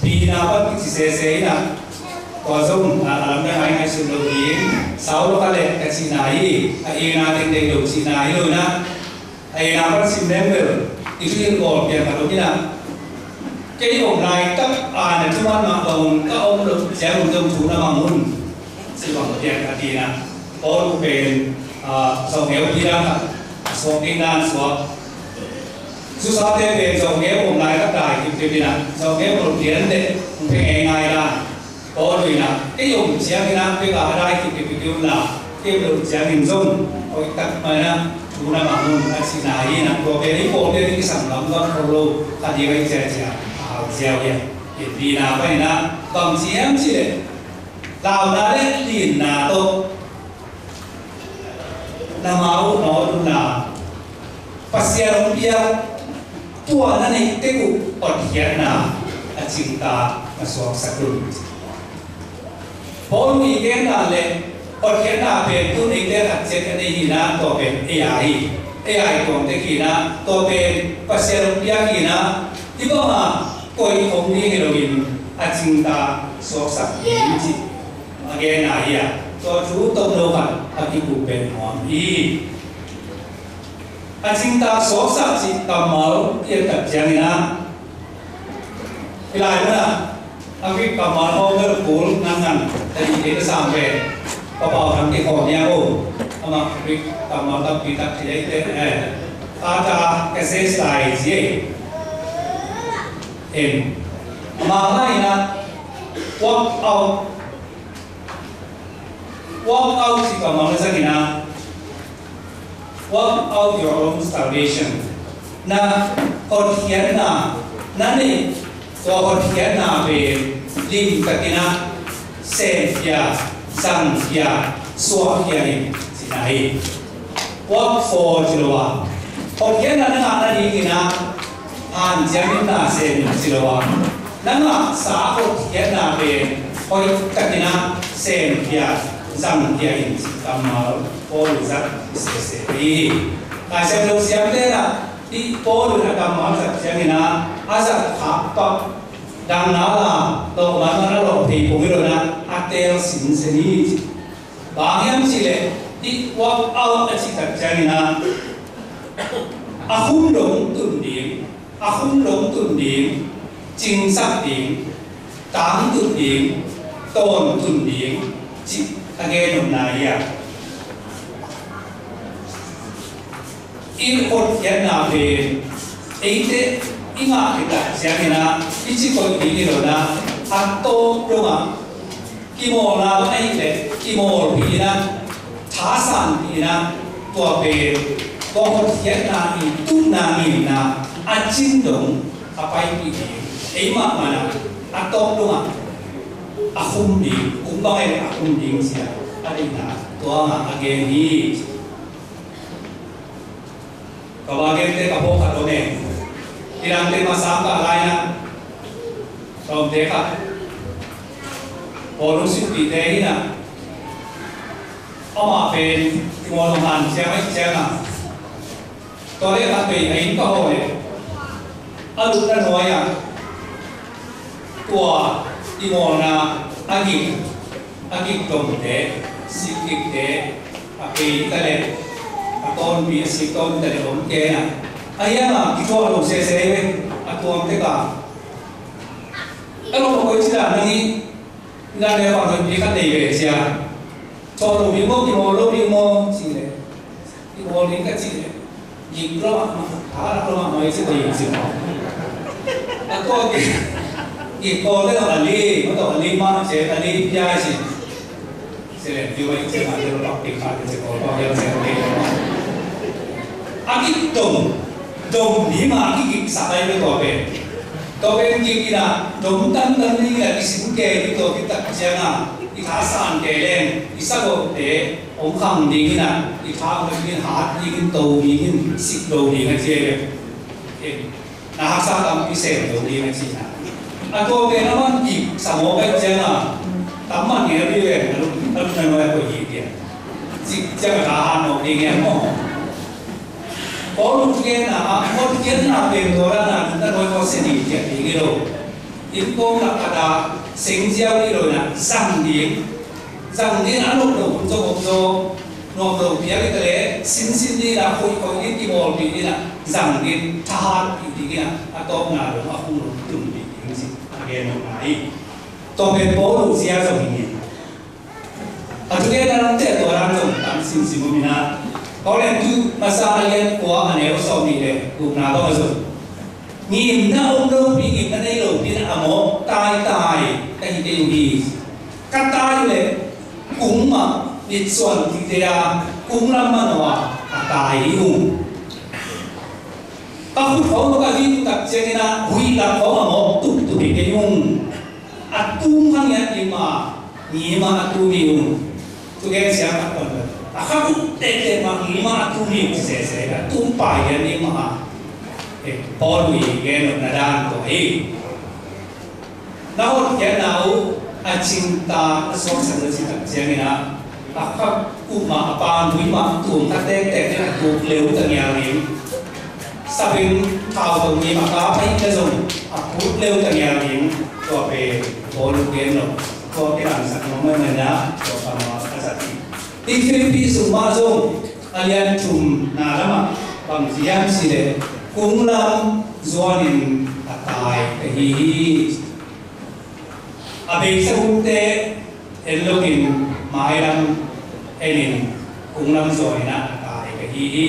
bina pan kici sese in ah, tua zong a, a lamdang a i ngaihsun lo ding, sau lo kha leh ka cihna hi, a itna teng deih lo cihna hi lo in ah, a itna pan sim leng bel i thu in bawl pian khat om in ah, kei om laitak a na thuman mah bang un, ka om loh ciang un zong thu na mang un, ci bang pian khat in ah, Paul pen, ah, zawhngeu pi dan khat a suak ding dan suak. Susate pen zawhngeu om laitak dai kipkip in ah, zawhngeu om loh ciang teh hong pia ngeingai dan. Paul in ah, kei om ciangin ah pia ka a dai kipkip un la, kei om loh ciangin zong hoihtak mah in ah Tuna bang hun a cihna hi na, tua pen i pawlte ding kisam lam gam khol lo, kha ding a i ciacia a hau ziau hi a. Pi na pai na bang ci hiam cih leh, launa le linna tawh na mau na awtna Pasian hong piak, tua na neih tek uh hotkhiatna a cingtak na suaksak un. Paul i genna le hotkhiatna pen tu neite khat ciat a nei hi na, tua pen ei a hi. Ei a hi tuang tek hi na, tua pen Pasian hong piak hi na, i bang a koih khong ding hi loin a cingtak suaksak ding cih a genna hi a, tua thu tomno khat a kikum pen nuam hi. A cingtak suaksak cih kammal i et tak ciangin ah, i lai mun ah a Greek kammal hawm vel kul ngan ngan ta dih dih na sam ve. Papau thang ti khawm nia o. Amah Greek kammal tampi tak ci dai te, eh, kata kases lai ci e. Em. Amah lai na work out, work out cih kammal na zangin ah, work out your own salvation. Na hotkhiatna, na neih tua hotkhiatna pen limtakin ah semkhia, zangkhia, suahkhia in cihna hi. Work for ci lo a, hotkhiatna na ngah nadingin ah hanciam in na sem ci lo a, na ngahsa hotkhiatna pen hoihtakin ah semkhia, zangkhia in cih kammal Paul in zat sese hi. Laisiangtho siamte in ah hih Paul in a kammal zat ciangin ah a zat khak pak dang na la lawh man man a lawh thei pong hi lo in ah a teel sinsen hi. Bang hiam cih leh hih work out a cih tak ciangin ah a khum dong tun ding, a khum dong tun ding, cingsak ding, tangtun ding, tawntun ding cih a gen nopna hi a. I hotkhiatna pen eite i ngah khit tak ciangin ah i ci koih ding hi lo in ah, a tawp dongah kimawlna bang ahih leh kimawlpih in ah, thasanpih in ah, tua pen tua hotkhiatna i tupna ngeina a cin dong a paipih ding, ei mahmah in ah a tawp dongah a khum ding, kung bang ahih leh a khum ding ci a, a deihna tua ngah a gen hi. Ka va gente ka phawk khat om e. Hih dangte masa ka lai na, ka omte khat, Paul hong sukpihte hi na, amah pen Timor hong han ciang a, ciang a, tua leh khat pei a inn ka hawh leh a lutna nuai ah tua Timor na a gik, a gik tomte, sik gikte, a pei ta leh a tawnpi, a sik tawnpi ta leh om kei na. A hiang a kithuah lo sese hi ve, a tuam tek a. A lo koi ci dan nang hi, na le bang hoihpi khat nei ve cia. Thuah lo ding maw, kimawl lo ding maw ci leh, kimawl ding ka cih leh, gik lo mahmah, tha lak lo mahmah i ci ding ci maw. A tua gik, gik kawl le a li, a tua a li mah ci, a li pia ci. Ci leh, tiu a i ci mah, tiu a pak pik khat ci kawl pak hiam ci a li. A gik dom, dom ding mah a kigiksak ai ve tua pen. Tua pen gik in ah, dom tantan ding in ah, kisin kei ding tua kitak ciang a, i thasan kei leng, i sagawhte hong khang ding in ah, i tha hong ding in, hat ding in, to ding in, sik lo ding a ci e. Na haksa tampi sem lo ding a ci na. A tua pen a man gik sa mawk a i ciang a, tam man ngel ding ve, a lum, a lum na nuai a koih hi tiang. Sik ciang a tha hat mawk ding e maw. Paul in thugenna ah, hotkhiatna pen tua dan a lutna nuai kua sia ding khiat ding hi lo. Inn kawm lak khat ah seng ziau hi lo in ah, zang ding, zang ding a nuam lo hun zong om zaw, nuam lo piak hi ta leh sinsin ding in ah, hoih hoih ding, kimawlpih ding in ah, zang ding, thahatpih ding in ah, a tawpna dong a khum lo tun ding ding ci a gen nopna hi. Tua pen Paul zia zong hi ngen. A thugenna lamte a tua dan zong tam simsim om hi na. Korintu masa a lian kua a neu sawm nih le gukna bang a zong, ngimna om lopi, ngimna nei lopi in a mawk taitai ka hi kei uh hi. Ka tai uh leh kung mah mitsuan kikte a, kung lam manawh a, a tai hi ung. Ka khut khawng ka vik uh tak ciangin ah huih lam khawng a mawk tuptup hi kei ung. A tum kha ngiat ding mah, ngi mah a tum hi ung. Thugen siam khat pan a kha uh tektek mah ngi mah a tum hi ung sese, a tum pai ngiat ding mah. Eh, Paul i gen nopna dan tua hi. Na hotkhiatna uh a cingtak a suaksak na cih tak ciangin ah, a khak uh mah, a pangpui mah, tum kha tektek ding a tuk leu ta ngial ding. Sabeng thau tawh ngim a kap ahih leh zong a put leu ta ngial ding. Tua pen Paul in gen lo. Tua kidangsak nuam mahmah in ah, tua pan a zat hi. Hih Philippi sung mah zong a lian thumna lamah bang ci hiam cih leh, kunglam zuanin a tai ka hi hi. A beisa hunte en loin mailam enin kunglam zuanin a tai ka hi hi.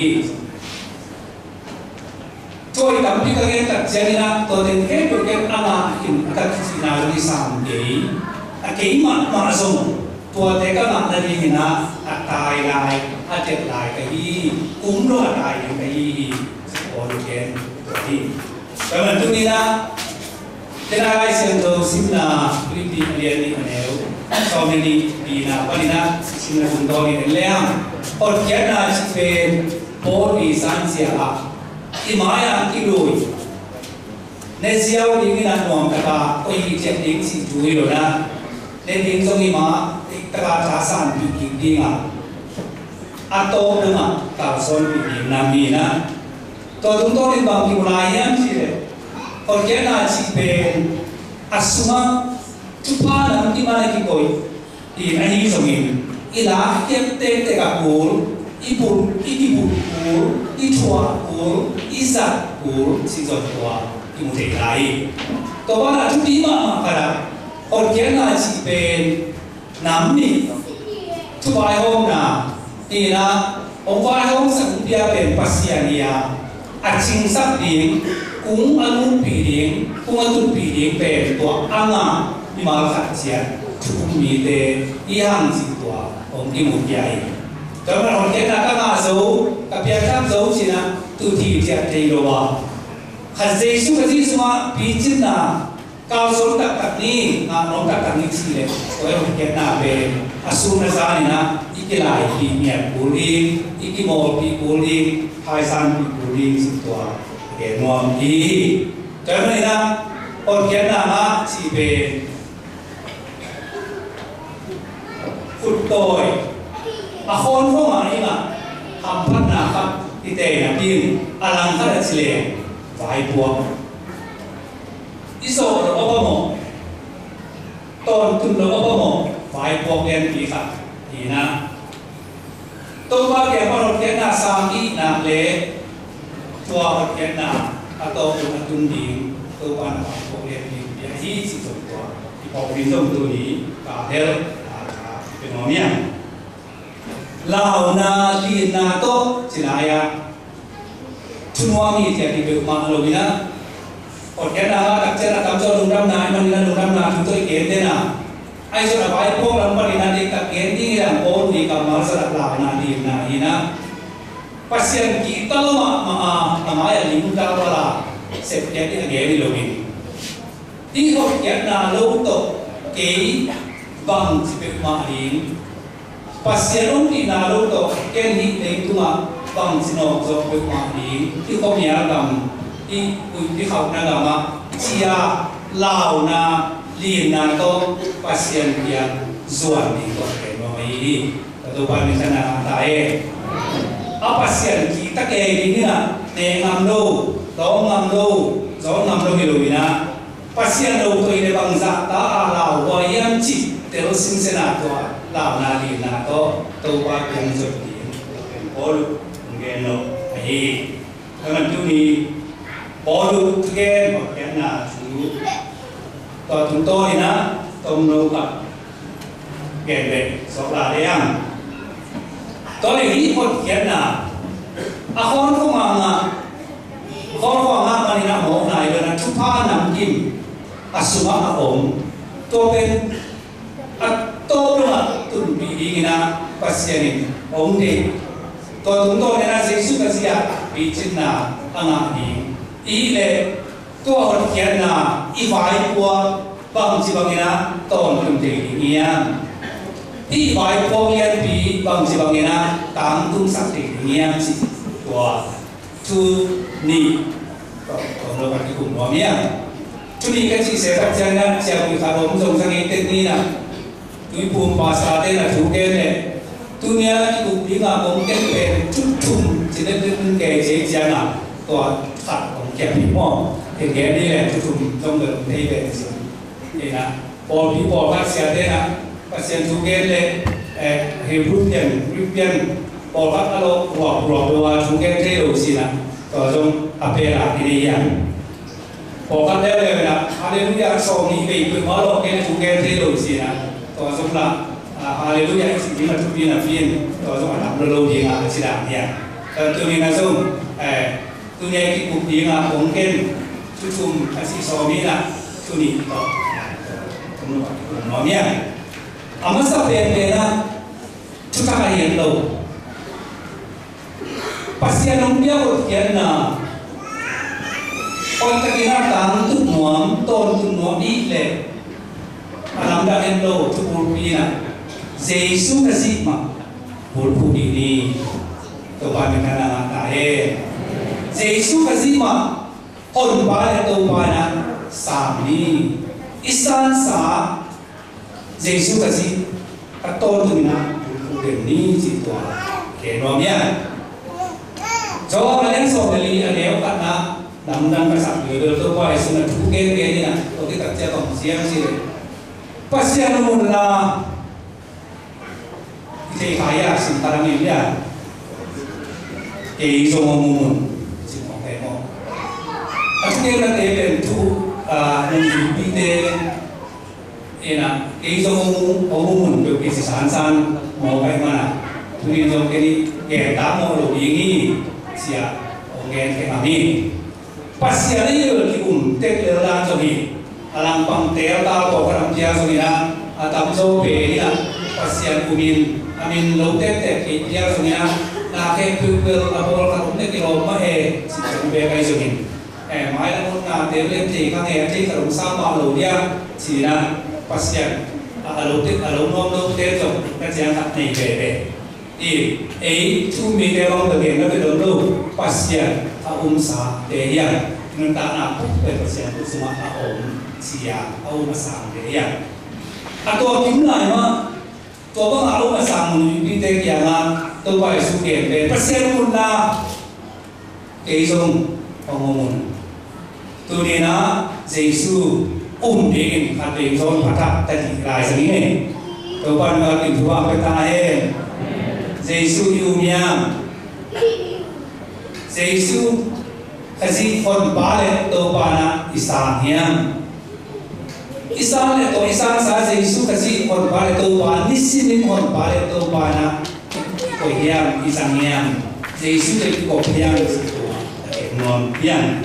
Tua i tampi ka gen tak ciangin ah, tua teng khempeuh ken a ngah in a tat cihna zong i sam kei. A kei mahmah zong tuate ka ngah nadingin ah a tai lai, a tet lai ka hi hi. Kum lo a tai ding ka hi hi. Paul in gen tua hi. Tua man tuni-in ah, Ken a Lai Siangtho simna Philippi a lian nih a neu sawm le nih, lina panin ah simna tungtawn in en leng, hotkhiatna cih pen Paul i sansia ah i mai-ah kilui, ne ziau dingin ah nuamtak a koi hi ciat ding cih thu hi lo-in ah, ne ding zong i mah diktak a thasanpih kik ding a, a tawp dong ah kalsuanpih ding nam hi-in ah, tua tungtawn in bang kimu lai hiam cih leh, hotkhiatna cih pen a sungah thupha namkim a na kikoih ding ahi zongin, i lakkhiat tektek a kul, i bul, i kibulh kul, i thuah kul, i zat kul cih zong tua kimu thei lai hi. Tua banah thupi mahmah khat ah, hotkhiatna cih pen nam nih, thuvaihawmna, tina hong vaihawmsak bia pen Pasian hi a, a cingsak ding, kung a lutpih ding, kung a tutpih ding pen tua a ngah mimal khat ciat thu um mite hi hang cih tua hong kimu pia hi. Tua man hotkhiatna ka ngah zo, ka piangthak zo ci-in ah tu thih ciat thei lo a, Kha Jesu ka Jesu sungah picitna kalsuan taktak ni, ngah nuam taktak ni cih leh, tua hotkhiatna pen a sun a zan in ah i kilaipih ngiat kul ding, i kimawlpih kul ding, haisanpih kul ding cih tua gen nuam hi. Tua ahih manin ah hotkhiatna ngah cih pen, khuttawi a khawnkhong ah i ngah hamphatna khat i tei napi-in, a langkhat ah ci leng vaipuak, i zawh loh a phamawh, tawntun loh a phamawh vaipuak lianpi khat hi-in ah, Topa kiang pan hotkhiatna sang i hih nak leh, tua hotkhiatna a tawp dong a tun ding Topa in a vaipuak lianpi pia hi cih zong tua i phawk ding zong tuni ka hel a ka i pia nuam hi. Launa linna tawh ci lai-ah, thunuam hi ci-a kipeuhmah lo-in ah, hotkhiatna ngah tak ciang a tamzaw lungdamna ahih manin ah lungdamna thu tawh i gen den a, ahi zongin a vaipuak lam panin ah diktak gen ding hi leh, Paul i kammal zat ah launa linna hi-in ah, Pasian kihta lua mahmah a, a mai-ah limta val a sepkhiat ding a gen hi lo-in, hih hotkhiatna lo tawh kei bangci peuhmah ding, Pasian hong itna lo tawh ken hih leitungah bangci nawkzawh peuhmah ding, hih khuamial gam, hih huihpi khauhna gamah ci-a launa linna tawh Pasian kiang zuan ding tawh ken nuam ahi hi. Ka Topa min thang a ta e. A Pasian kihta kei ding in ah, neh ngam lo, dawng ngam lo, zawn ngam lo hi lo-in ah, Pasian lo tawh i leh bangzah ta a lau huai hiam cih tel sinsen a, tua launa linna tawh Topa kiang zuan ding pen Paul in gen lo ahi. Tua man tuni Paul thugen hotkhiatna thu, tua tungtawn in ah tomno khat gen beh suak lai leng. Tua leh hih hotkhiatna a khawnkhong a ngah, khawnkhong a ngah manin a mawkna hi lo-in ah, thupha namkim a sungah a om, tua pen a tawp dong ah tunpih dingin ah Pasian in hong deih Tua tungtawn in ah Jesu Khazih ah picinna a ngah ding i hih leh, tua hotkhiatna i vaipuak bangci bangin ah tawntung thei ding hiam? I vaipuak lianpi bangci bangin ah tangtungsak thei ding hiam, cih tua thu nih tawm lo ka kikum nuam hiam? Thu nih ka cih se tak ciangin ah ciapui khat om zong zang i tek ni in ah, Tuiphum pastor te in ah thu gen leh, tuni a kikup ding a kong gen pen thu thum ci deuhdeuh in kei ci ciang a, tua khat kong kiam hi maw. Kei gen ni leh thu thum zong bel kong thei pen ci. Ina, pawlpi pawlkhat siate in ah Pasian thu gen leh, eh, Hebrew pian, Greek pian, pawlkhat a lo ruak ruak lo a thu gen thei lo ci in ah, tua zong a pela i nei hiam? Pawlkhat leuleu in ah, Halleluiah sawm nih vei peuhmah lo gen thu gen thei lo ci in ah, tua zong lah, ah, Halleluiah i cih ding a thupi napi in, tua zong a dam lo lo ding a, a ci dan hiam? Tua tuni in ah zong, eh, tuni a i kikup ding a kong gen thu thum a cih sawm in ah, thu nih tawh, eh, kong nuam hiam? A masa penpen ah, thutak a hi lo. Pasian hong pia hotkhiatna hoihtakin a tangtun nuam, tawntung nuam i hih leh, a lamdang het lo, thubulphuh in ah Jesu Khazih mah bulphuh dih ni. Topa min thang a ngah ta hen. Jesu Khazih mah Honpa leh Topa in ah sang ni. I sansa Jesu Khazih a tawntung in ah bulphuh den ni, cih tua gen nuam hiam? Johan a lian sawm le li a neu khatna, lamdang ka sak leuleu Topa Jesu in ah thu gen gen in ah, tua khit tak ciang bang ci hiam cih leh, Pasian hong munna i thei kha hia, sim kha dang in hia? Kei zong hong mu mun, sim kha dang in maw? A thugenna te pen thu, ah, nungzuipite in ah, kei zong hong mu, hong mu mun peuh kei ci sansan mawk ahih man a, tuni in zong kei nih gen tak mawh lo ding hi, ci a hong gen khia ngam hi. Pasian a i bel ki-um tek lel dan zong hi. A langpang teltal pawlkhat hong piak zongin ah, a tamzaw pen in ah Pasian um in, a min lo tektek kei piak zongin ah, na khempeuh bel a pawlkhat om leh kilawm mah e, ci zong bek ahi zongin, eh, mailam hotnate bel en thei kha nge, a thei khat hong sa mah lo dia, ci-in ah Pasian a, a lo tek, a lo nuam lote zong na ciang khat nei veve. I, ei thu-um mite bang bel gen na pia dong lo, Pasian a umsate hiam, nuntakna puk pen Pasian khut sungah a om, ci-a a um a sangte hiam? A tua kim lai mah, tua bangah a um a sang nungzuipite kiangah Topa Jesu gen pen Pasian munna kei zong hong mu mun. Tuni in ah Jesu um dingin khat vei zawn pha thak ta dih lai sa ding e. Topa in ngal in thu a pia ta hen. Jesu i um hiam? Jesu Khazih Honpa leh Topa in ah i sang hiam? I sang leh tua i sangsa Jesu Khazih Honpa leh Topa, nisimin Honpa leh Topa in ah i koih hiam, i zang hiam? Jesu leh i kop hiam, Jesu tua a tek nuam hiam?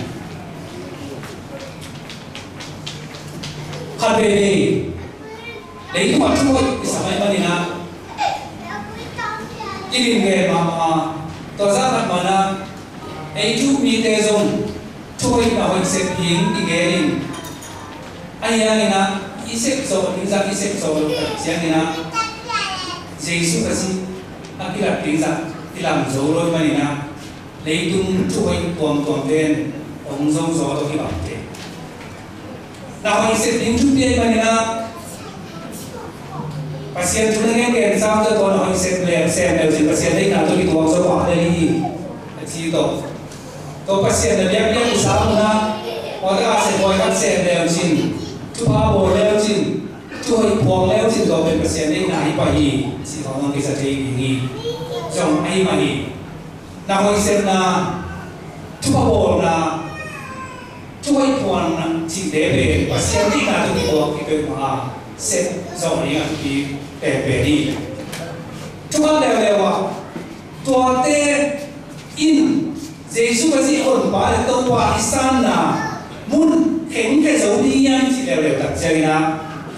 Khat veivei leitung ah thu hoih i sam ahih manin ah, i din ve mahmah a, tua zah khat man ah, ei thu-um mite zong thu hoih na hoih sep ding i gen in, ahi hangin ah i sep zawh ding zah i sep zawh loh tak ciangin ah Jesu Khazih a kilat ding zah i lam zo lo ahih manin ah, leitung thu hoih tuamtuamte in hong zo zaw tawh kibang te. Na hoih sep ding thupi ahih manin ah, Pasian thu na ngen gen sam tawh tua na hoih sep leh sem leu cin Pasian deihna tawh kituak zaw pah lel hi, a ci tawh. Tua Pasian na biakpiak i sam hun ah, tua taka sep huai khat sem leu cin, thupha bawl leu cin, thu hoih phuang leu cin, tua pen Pasian deihna hi pah hi, ci khawng hong kisa thei ding hi. Zong ahi mah hi. Na hoih sepna, thupha bawlna, thu hoih phuanna cihte pen Pasian deihna tawh kituak hi peuhmah a, sep zawh ding a thupi penpen hi. Thu khat leuleu ah, tuate in Jesu Khazih Honpa leh Topa i sanna mun khengkhia zo ding hiam cih leuleu tak ciangin ah,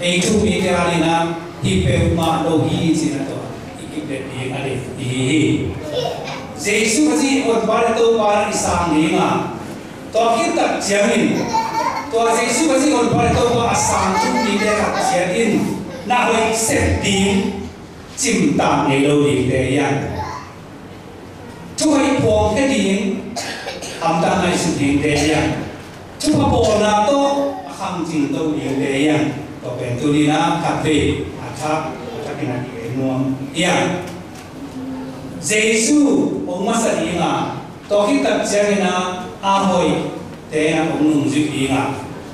ei thu-um mite adingin ah hih peuhmah lo hi cih na tua i kiplet ding a deih i hi hi. Jesu Khazih Honpa le Topa na i sang ding a, tua khit tak ciangin tua Jesu Khazih Honpa le Topa a sang thupi te khat ciat in na hoih sep ding cimtak ngei lo dingte hi a, thuhoih phuang khe ding hamtang ngaihsut dingte hi a, thupha bawlna tawh a khang cing to dingte hi a, tua pen tuni-in a khatvei a thak a thakin a ki-en nuam hi a. Jesu hong masa ding a, tua khit tak ciangin a, a hoihte in a hong nungzui ding a,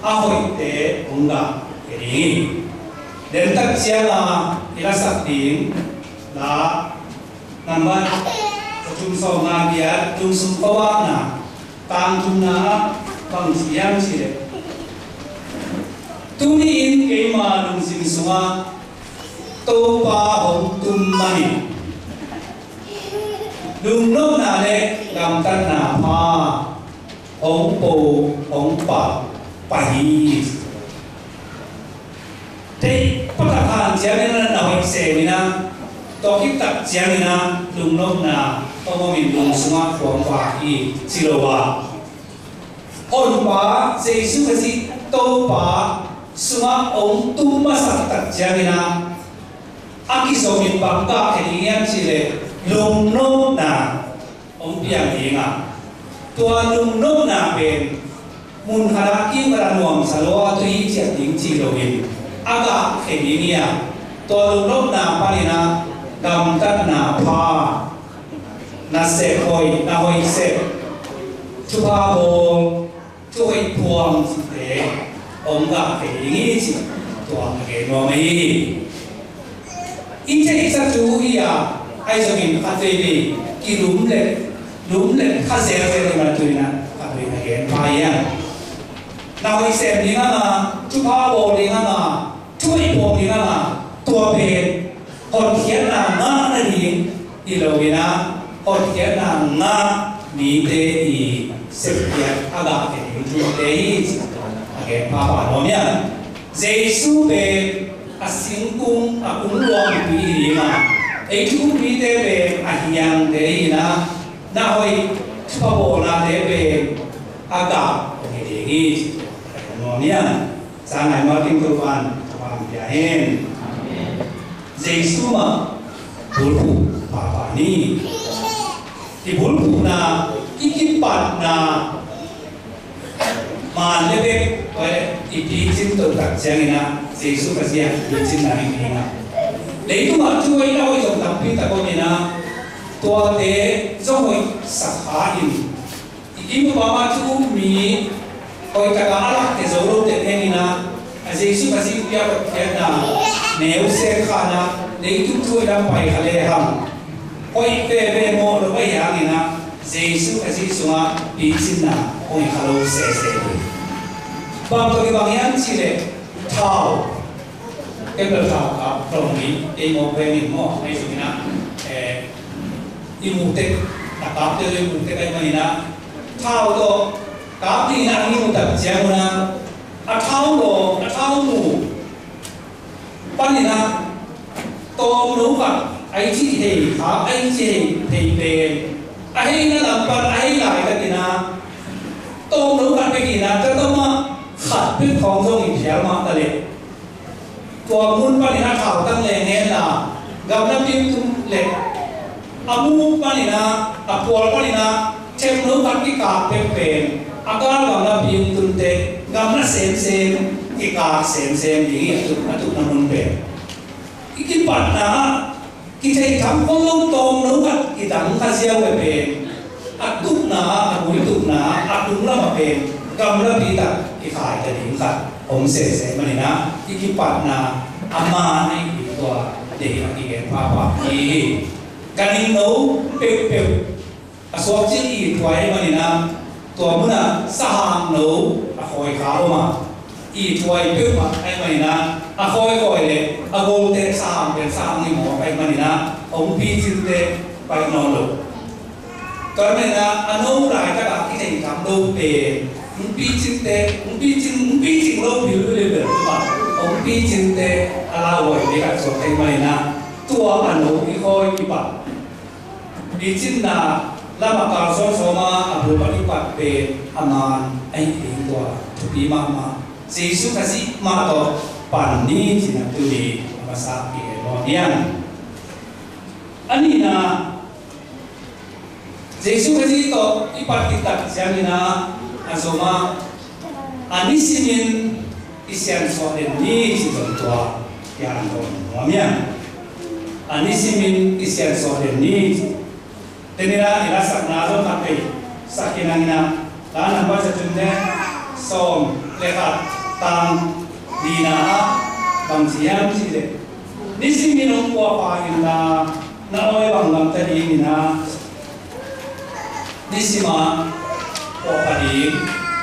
a hoihte hong gah ding hi. Dentak ciang a i lasak ding la nambat za thum sawm nga giat, lungsung khuavakna, tang thumna ah bang ci hiam cih leh, tuni-in keima lungsim sungah Topa hong tum manin lungnopna le gamtatna pha hong po, hong pah pah hi. Theih pha tak hanciam in a, na hoih sem in a, tua khit tak ciangin a lungnopna hong om in lung sungah khuang vak hi ci lo a, Honpa Jesu Khazih Topa sungah hong tum masak tak ciangin a, a kizom in bang gah khe ding hiam cih leh lungnopna hong piang ding a, tua lungnopna pen mun khat ah kim khat ah nuamsa lo a tui ciat ding ci loin a gah khe ding hi a, tua lungnopna panin a gamtatna pha, nasep hoih, na hoih sep, thupha bawl, thuhoih phuang cihte hong gah khe ding hi ci, tua a gen nuam ahi hi. I theihsa thu hi a, ahi zongin khat veivei kilumlet, lumlet kha zelzel hi mah, tuni-in a khat veivei a gen pha hi a. Na hoih sem ding a ngah, thupha bawl ding a ngah, thuhoih phuang ding a ngah, tua pen hotkhiatna ngah nading hi lo-in a, hotkhiatna ngah mite i sepkhiat a gah khe ding thute hi ci, a gen phapha nuam hi a. Jesu pen a singkung, a kung luangpi hi ding a, ei thu um mite pen a hiangte hi-in a, na hoih thupha bawlnate pen a gah khe ding hi ci, a gen nuam hi a. Sangai Martin Topan a pia hen. Jesu mah bulphuh pahpah ni. I bulphuhna, i kipatna, man le bek, i picin to tak ciangin a, Jesu Khazih a kipicinna hi ding a. Leitungah thu hoih la hoih zong tampi tak om in a, tuate zong hoih sak kha in, i kim upa mah thu um mi hoih taka a lakkhe zo lote pen in a, a Jesu Khazih pia hotkhiatna neu se kha in a, leitung thu hoih lam pai kha lehang hoih veve mawh lo ahih hangin a, Jesu Khazih sungah picinna hoih kha lo sese hi. Bang tawh kibang hiam cih leh thau, temple thau kap, tlawm ni, ei mawk veng in maw, ei sungin a, eh, i muh tek, a kapte zong i muh tek ahih manin a, thau tawh kap dingin a, a ngiu tak ciangun a, a thau lawng, a thau muh panin a, tawmno khat a i cih hei kha, a i cih hei thei pen, a heina lam pan a hei laitakin a, tawmno khat bekin a, tatamah khat bek khawng zong i phial mah ta leh, tua mun panin a thautang leng hen la, gamlapi tung leh, a mu panin a, a pual panin a, themno khat kikak pek pen, a gal gamlapi tung teh, gamla semsem kikak semsem ding hi, a tuk, a tukna mun pen. I kipatna ah, kithei tham khol lo tawmno khat kidang kha ziau e pen, a tukna, a gui tukna, a tung lam a pen, gamlapi tak kikhai ta ding khat om sese manin a, i kipatna a man ahi ding tua deih a kigen phapha hi hi. Ganhing no peuhpeuh a suak cil i thuai manin a, tua mun ah sahang no a khawi kha om a, i thuai peuhmah ahi manin a, a khawi khawi leh a golte sahang pen sahang i mawk ahi manin a, hong picinte pai nawn lo. Tua manin a, a no laitak a kithei tham lo pen, hong picinte, hong picin, hong picing lo bilbil i bel, hong picinte a lauhuai bek a suak ahi manin a, tua a no i khawi i pah, picinna Lamah kalsuan sawma a bul pan i pat pen a man ahi ding tua thupi mahmah. Jesu Khazih mah tawh pan ni cih na tuni a masa i en mawh niang. A nihna, Jesu Khazih tawh i pat i tat ciangin ah a zom ah a nisimin i siansuah den ni cih zong tua i an nuam nuam hiam? A nisimin i siansuah den ni cih. Tuni a i la sakna zong khat vei sak hi nang in ah, la nambat za tun ne sawm le khat tang nihna ah bang ci hiam cih leh, nisimin hong puahpha inla na awi bang gamta ding in ah, nisim a puahpha ding.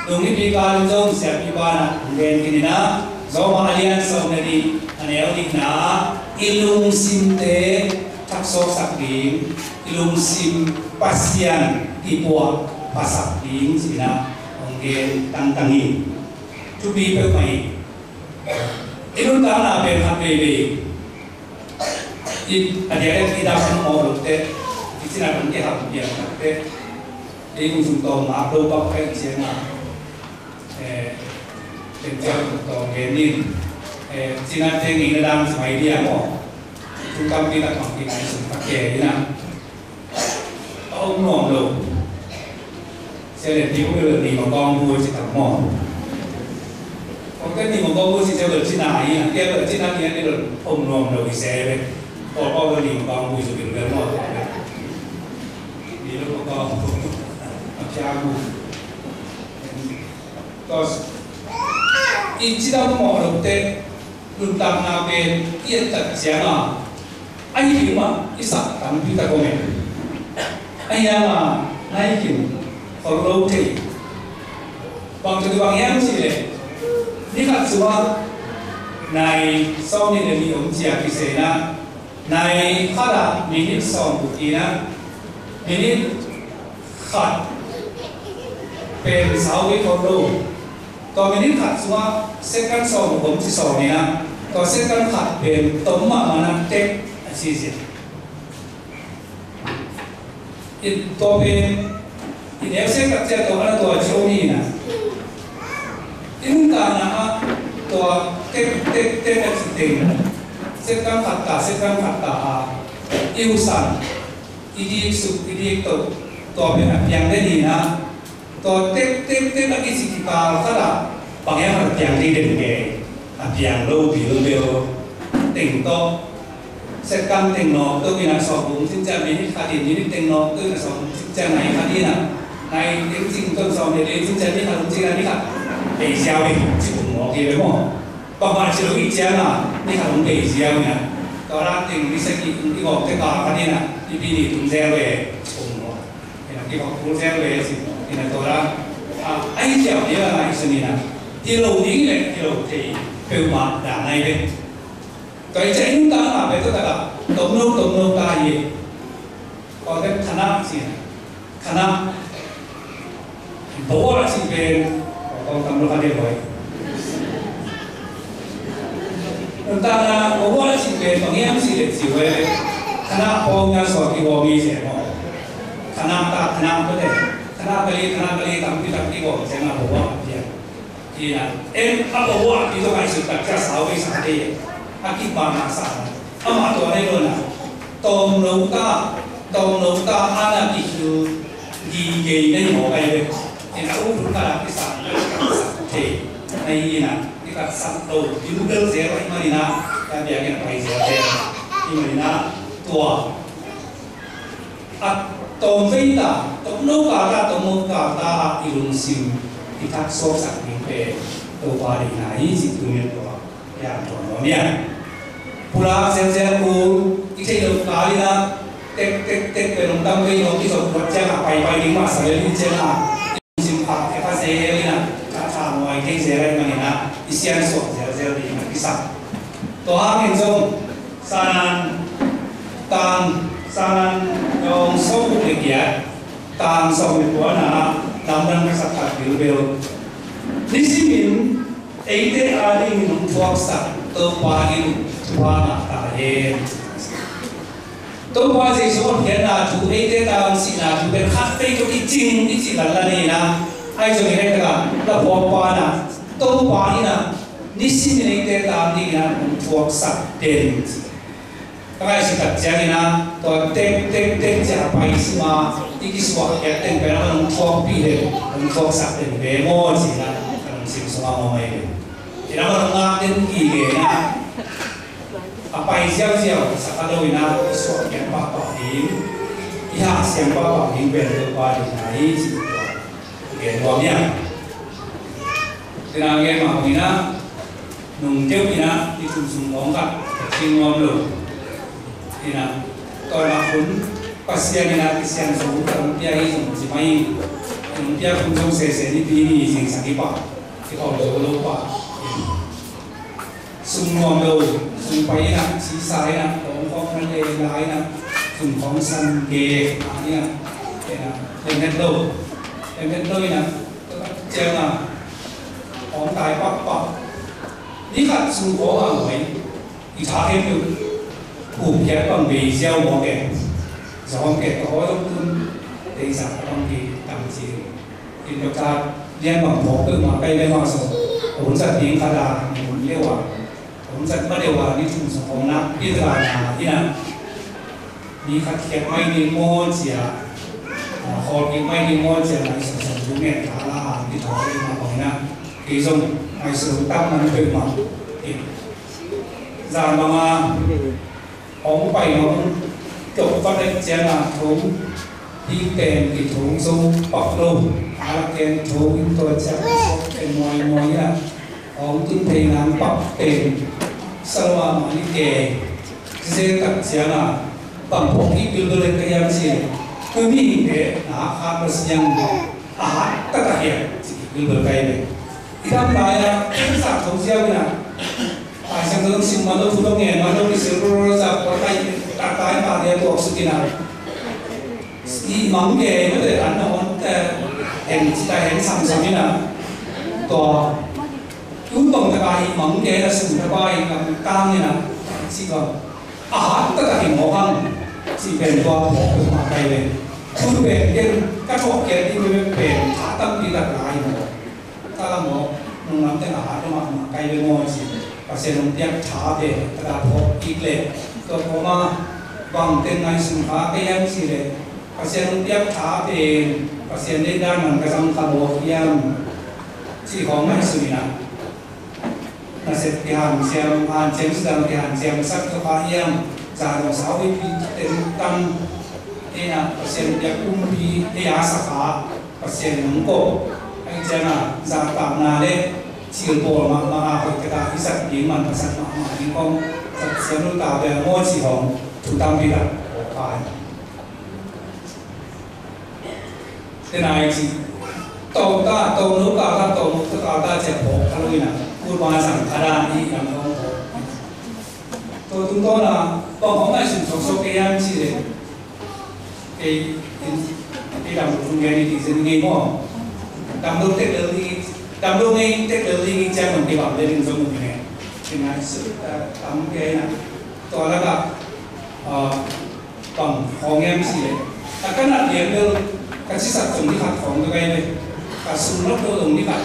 Nung nipi kal in zong siapi banah hong gen khin in ah, Rom a lian sawm le nih a neu nihna ah i lungsimte thaksuaksak ding, i lungsim Pasian kipuah phasak ding ci-in ah hong gen tangtang hi. Thupi peuhmah hi. I nuntakna pen khat veivei i a diakdiak i dam an mawh lote, i cina kan kiham piang takte, ei kung sung tawm ngak lo bak pen ciang a, eh, pen ciang kung tawm gen in, eh, cina te ngeina dang sumai dia maw. Tung tampi tak bang ki ngai sung tak ke ina. A om nuam lo. Sia lian pi kong bel ni ma kong bui ci tam maw. Kong ken ni ma kong bui ci sia bel ci na hi, a tia bel ci na hi a ni lo om nuam lo i sia bel. Kong kong bel ni ma kong bui ci bel bel maw. Ni lo ma kong bui. A pia bui. Tos. I ci tam maw lo te. Nuntakna pen i et tak ciang a, a hi ding mah i sak tampi tak om e. A hiang a nai kim khol lo thei. Bang tu bang hiam cih leh, ni khat sungah nai sawm nih le nih om cia kisai na, nai khat ah minute sawm buk in ah, minute khat pen sau ve khol lo. Tua minute khat sungah second sawm om ci sawm in ah, tua second khat pen tom mahmah na tek a ci zia. I tua pen i neu second cia tua ana tua ci om hi na. I nuntakna ah tua tek tek tek a ci teng, second khat ta second khat ta a i husan, i dik suk i dik to, tua pen a piang den hi na. Tua tek tek tek a kici kikal khat ah bang hiam a piang ding den ke, a piang lo bilbel teng tawh. Second teng nawk to in a sawm bung cin ciang minute khat in minute teng nawk to in a sawm bung cin ciang nai khat in a, nai teng cing to sawm le le cin ciang minute khat cin a minute khat. Ei ziau in ci bung nawk hi le maw. Bangmah ci lo i ciang a minute khat hong bei ziau in a. Tua ran teng minute sek i ngawk te kal khat in a, i pi ni tung ziau e ci bung nawk. Ina kipak kul zel ve si. Ina tua la. A, ai kiau dia la i suni na. Ti lo ding le ti lo thei. Peuhmah dan nai ve. Tua i cai nung ta na ve tua ta ka. Tom no tom no ta ye. Kau te khana si na. Khana. Bawa si pen. Kau tam lo ka dia boy. Nuntakna bawa si pen pangiam si le si we. Khana pong na so ki wo mi se mo. Khana ta khana ko te. Khana kali khana kali tampi tampi ko se na bawa dia. Ina en a bawa ti to kai su ta ka sa we sa te. A ki pa na sa. Ama to ne lo na. Tom lo ta. Tom lo ta ana ki su. Gi gei nei mo kai ve. Ina u tu ka la ki sa. Te. Nei ina. Ina sang to. Ina bel zero ina ina. Kan dia ina pai zero. Ina ina. Tua. A tom vei ta. Tom no ka ta. Tom no ka ta. A i lungsim. I thak sok sak ding pe. To pa ding na i si tu ni tua. Yan tua no ni a. Pulak zel zel kul, i theih loh kal in ah, tek, tek, tek, pen hong tam vei lo, i zong kuat ciang ah, pai, pai ding mah sa lel in ciang ah, i lungsim khat, e, kha zel in ah, khat tha muai thei zel ahih manin ah, i siansuah zel zel ding ah, i sak. Tua hangin zong, Sanan, tang, Sanan, dong sawm guk le giat, tang sawm le kua na, lamdang ka sak khat bilbel. Nisimin, eite adingin hong thuaksak Topa in thupha ngah ta hen. Topa Jesu a pianna thu, eite tang sihna thu pen khat vei tawh i cing i cih lanlan hi in ah, ahi zongin hih takah la phawk pa in ah, Topa in ah nisimin eite tang dingin ah hong thuaksak den. Ka ngaihsut tak ciangin ah tua tek tek tek ciang a pai sim a i kisuahkhiat teng pen a hong thuakpih den, hong thuaksak den ve maw ci-in ah ka lungsim sungah mawh mai ve. Ina, hong ngak den gige in ah a pai ziauziau sak a lo in ah i suahkhiat pahpah ding, i hahsiang pahpah ding pen Topa deihna hi ci-in gen nuam hi a. Ina, gen mah bangin ah nung keu in ah i kum sung khawng khat ka cing nuam lo. Ina, tua mah hun Pasian in ah kisiansuah hong pia hi zong ci mai in, hong pia hun zong sese ni pi ni zingsak hi pah, i khawm zo lo pah. Sung nuam lo, sung pai in ah, sisa in ah, kawng kawng na le la in ah, sung kawng san ge a in ah, in ah, lemhet lo, lemhet lo in ah, ciang ah, kawng tai pakpak. Ni khat sung kawng a mai, i tha khem lo, kum khiat bang bei ziau mawk e, zawm kek ka hawi zong tun, deihsak ka bang ki tang ci. In Doctor Lian Bang Thawk peuhmah ka hi leh mah sawm, a hun zat ding khat a, a hun leuh a, a hun zat ma deuh a, ni thum sawm khawng nakpi tak a na in ah, mi khat khiat mai ding maw ci a, a, khawlkik mai ding maw ci a, ngaihsun sawm thu ngen kha la a, ni thawk peuhmah bang in ah, kei zong ngaihsun tam man peuhmah. Zan bang a, hong pai hong tok vat leh ciang a thong, ding pen ki thong zo pak lo. A la ken thong in tua ciang a sok pen muai muai a, hong tun thei nang pak pen sa lo a mah ni ke. Zen tak ciang a bang phawk kik bilbel leh ka hiam ci. Tuni te na khat lo siang a hat tak a hiam ci kik bilbel ka hi ve. I dam lai a, sa thong ziau in a, Lai Siangtho zong sim man lo, thu zong ngen man lo, kisil roror zak, kua tai, tak tai, pa dia tuak suk in a. I mang ke, mete an na hon, eh, hen, ci tai hen sam sam in a. Tua, tu tong taka i mang ke, na sum taka i kam tang in a. Ci ko. A hat taka i mawk hang. Ci pen tua, tua, tua, ma kai le. Tu pen, ken, ka thok ke, ti pen, pen, a tam pi tak lai mawk. Ka la mawk, nung lam teng a hat mahmah kai ve maw ci. Pasian hong piak tha pen ka la phawk kik leh, tua kawma bang teng ngaihsun kha ka hiam cih leh, Pasian hong piak tha pen Pasian deih dan man ka zang kha mawk hiam cih khawng ngaihsun in a. Nasep kihanciam, hanciam cidam kihanciam sak ka pah hiam, za dong sau i pi tem tam, ei na Pasian piak kumpi ei a sa kha. Pasian in hong ko. Ahi ciangin zahtakna le cilbawl mahmah a hoih taka i zat ding, manphasak mahmah ding khawng zat siam lo ta bel maw ci khawng thu tampi tak phawk kha hi. Tena i ci tawh ta, tawh lo ta, tawh lo ta, ta ciang phawk kha lo in a, kulma zang kha dan i lam khawng phawk. Tua tungtawn a bang hong ngaihsun sawksawk kei hiam cih leh, kei, kei dam lo tung gen i ti zen ngei maw? Dam lo tek lel ding, dam lo ngei tek lel ding i ciang dong kei bang le ding zong um ne. Kei ngaihsut, ah, tam kei na. Tua lakah, ah, bang khawng hiam cih leh, a ka nat lian bel ka cisak zong ni khat khawng ka kai ve. Ka sum lok lo zong ni khat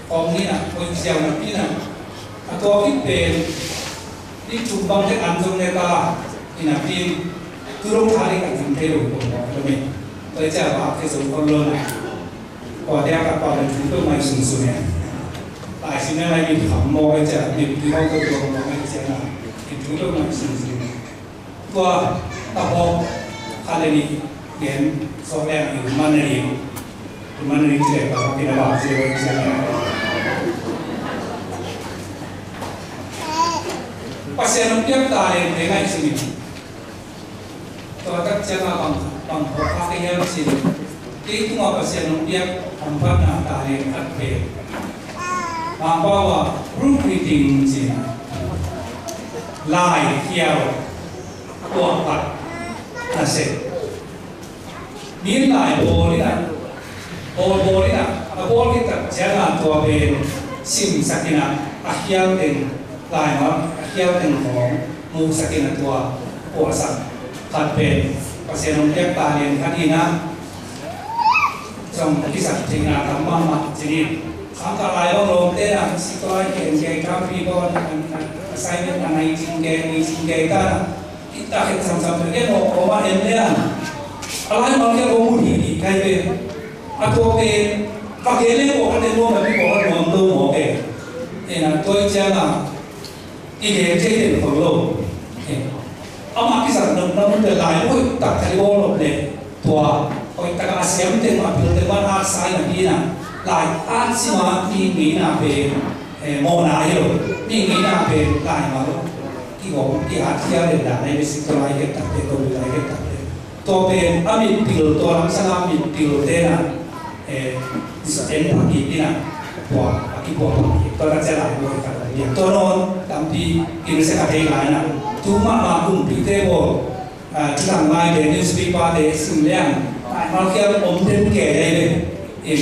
khawng ni na, koih ziau napi na. A tua khit pen ni thum bang tek an zong ne ta, i napi in tu dong tha ding a kim thei lo kong mawk lo me. Tua i ciah bak thei zo khol lo na. Kua dia ka kua le thu peuh mai sung sung ne. Lai Siangtho lai bit kham mawk i ciah, bit ki hong ko tuang mawk i ciah na. Bit thu peuh mai sung sung ne. Tua taphawk khat le nih gen sawk leng i man na ding. I man na ding ci leh taphawk in a bang ci leh i ciah na. Pasian hong piak talent te ngaihsun in. Tua tak ciangin bang, bang phawk kha ka hiam cih leh, kei tungah Pasian hong piak hamphatna talent khat pen Mangpau ah proofreading ci-in, lai khial tuahpat nasep. Mi in lai bawl in a, bawl bawl in a, a bawl khit tak ciangin tua pen simsak in a, a khial teng, lai mah a khial teng khawng muhsak in a, tua puahsak. Khat pen Pasian hong piak talent khat hi-in ah, zong kisap theihna tam mahmah ci ni. Khangkah lai bang lawmte in ah, siktuai khenkei, tampi bawl in ah, assignment a nai cingkei, nai cingkei ta in ah, kitak het samsam, gen mawk kawm a en lian. A laimal kiang kong ut hih dih kai ve. A tua pen va gen leng kawm a en nuam, a pi kawm a nuam lo mawk e. En ah, tua ahih ciangin ah, i gen thei den khol lo. Amah kisap nopna mun pen lai hoih tak khat i bawl nop leh, tua hoih tak a siam teng mah, pil teng mah, at sa napi-in ah, lai at sim a, mi ngeina pen, eh, mawhna hi lo. Mi ngeina pen laimal kigawm, ki-at khia den dan ahi ve. Siktuai lai het tak pen, ko lai het tak pen. Tua pen a mitpil, tua lam sanga mitpilte in ah, eh, en pha kik in ah, tua a kipua pha kik, tua tak ciang lai buai khat a diak. Tua nawn tampi kinsia kha thei lai in ah, tu mahmah kumpite bawl, ah, thuthang laite, newspaper-te sim leng, laimal kiang om den kei lai ve. In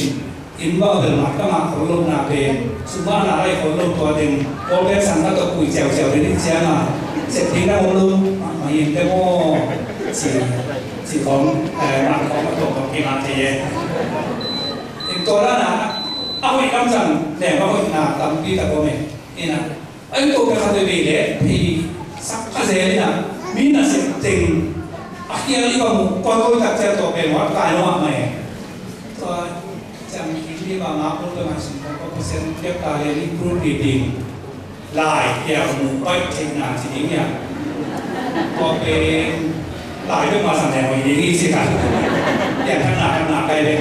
Inn bang bel mat ka ngah khol lohna pen, sum ngahna lai khol lo, tua teng, Paul Benson ka tawh kui ciauciau ding ciang a, sep ding na om lo, mah, mah in te maw, ci, ci khong, eh, mah khong ka tawh khong kingah thei e. In tua dan a, a hoih lam zang leng a hoihna tampi tak om e. In ah, a inn ko pek khat veve leh theisak kha zel in ah, mi nasep teng a khial i va muh, tua tua tak ciang tua pen huat kai lo mahmah e. Tua ciang in mi va ngak lo, tua ngaihsun kong, tua Pasian piak talent i proofreading lai, i a muh baih theihna ci ding hi a. Tua pen lai bek mah zang leng hoih ding hi ci kha. Pianthakna, thakna kai leh.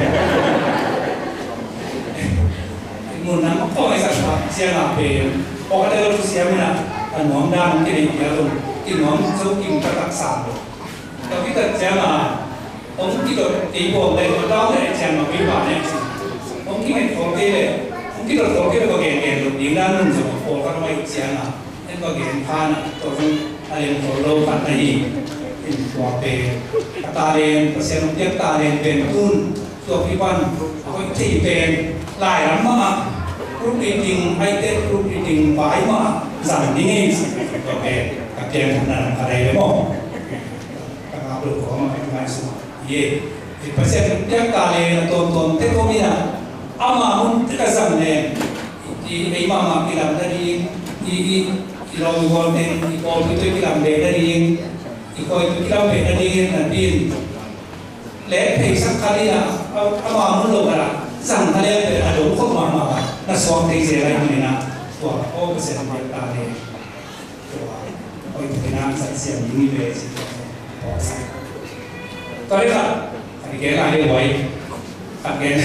Mun nang kong i sak ciang a pen, pawlkhatte lo thusiam in ah, a nuam dan hong kineih piak un, kinuam zo kim taktak sam lo. Tua khit tak ciang a, hong kidot kei buang leh, tua tau leh ciang a, kei pa leh ci. Hong kinget khol kei leh, hong kidot khol kei leh, va gen gen lo ding dan nun zong pawlkhat hong ahih ciang a, en va gen kha in ah, tua zong a lem khol lo khat na hi. In tua pen, a talent, Pasian hong piak talent pen tun, tua kipan a hoih thei pen, lai lam mah, proofreading, high-tech proofreading vai mah zang ding hi, tua pen ka pianthakna lam khat ahi ve maw. Ka ngak lo kawm a, ka ngaihsun hi. Pasian piak talent a tuamtuam tek om in ah, ama hun tek a zang leng, i, ei mahmah kilam nading, i, i, i lawm i gual teng, i pawlpi tawh i kilam beh nading, i khuai tawh kilam beh nading, na pin leh theisak kha ding a, a, ama mun lo khat ah zang kha leh pen a dong khop mahmah a, na suak thei zel lai mun in ah, tua aw Pasian piak talent. Tua hoih takin a zat siam ding hi ve ci. Tua leh khat, khat i gen lai leh huai, khat gen.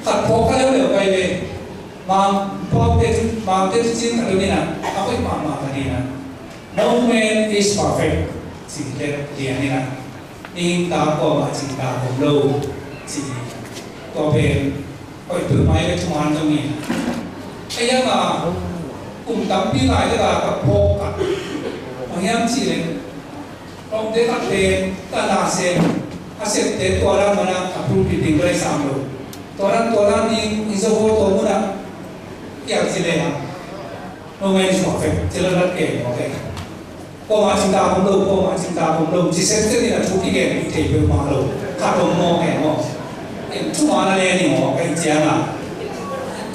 Khat phawk kha leuleu kai ve. Mang, Paul te, Mangte thuciin khat om in ah, a hoih mahmah khat in ah, "No man is perfect," ci leh lian in ah, "Mihing ta kuamah cingtaak om lo," ci. Tua pen hoih peuhmah hi ve, thuman zong hi. Ei, ama kum tampi lai leh ka phawk kha, bang hiam cih leh, lawmte khat pen ka na sem, a septe tua dan mah na a proofreading ka lei sam lo. Tua dan, tua dan ding in zo vo, tua mun ah kial ci leh a, "No man is perfect," ci leh lat kei mawk e. "Kuamah cingtaak om lo, kuamah cingtaak om lo," ci semsem in a, thu kigen thei peuhmah lo. Khat om mawk e maw. In thuman a leh ni maw, ka hih ciang a,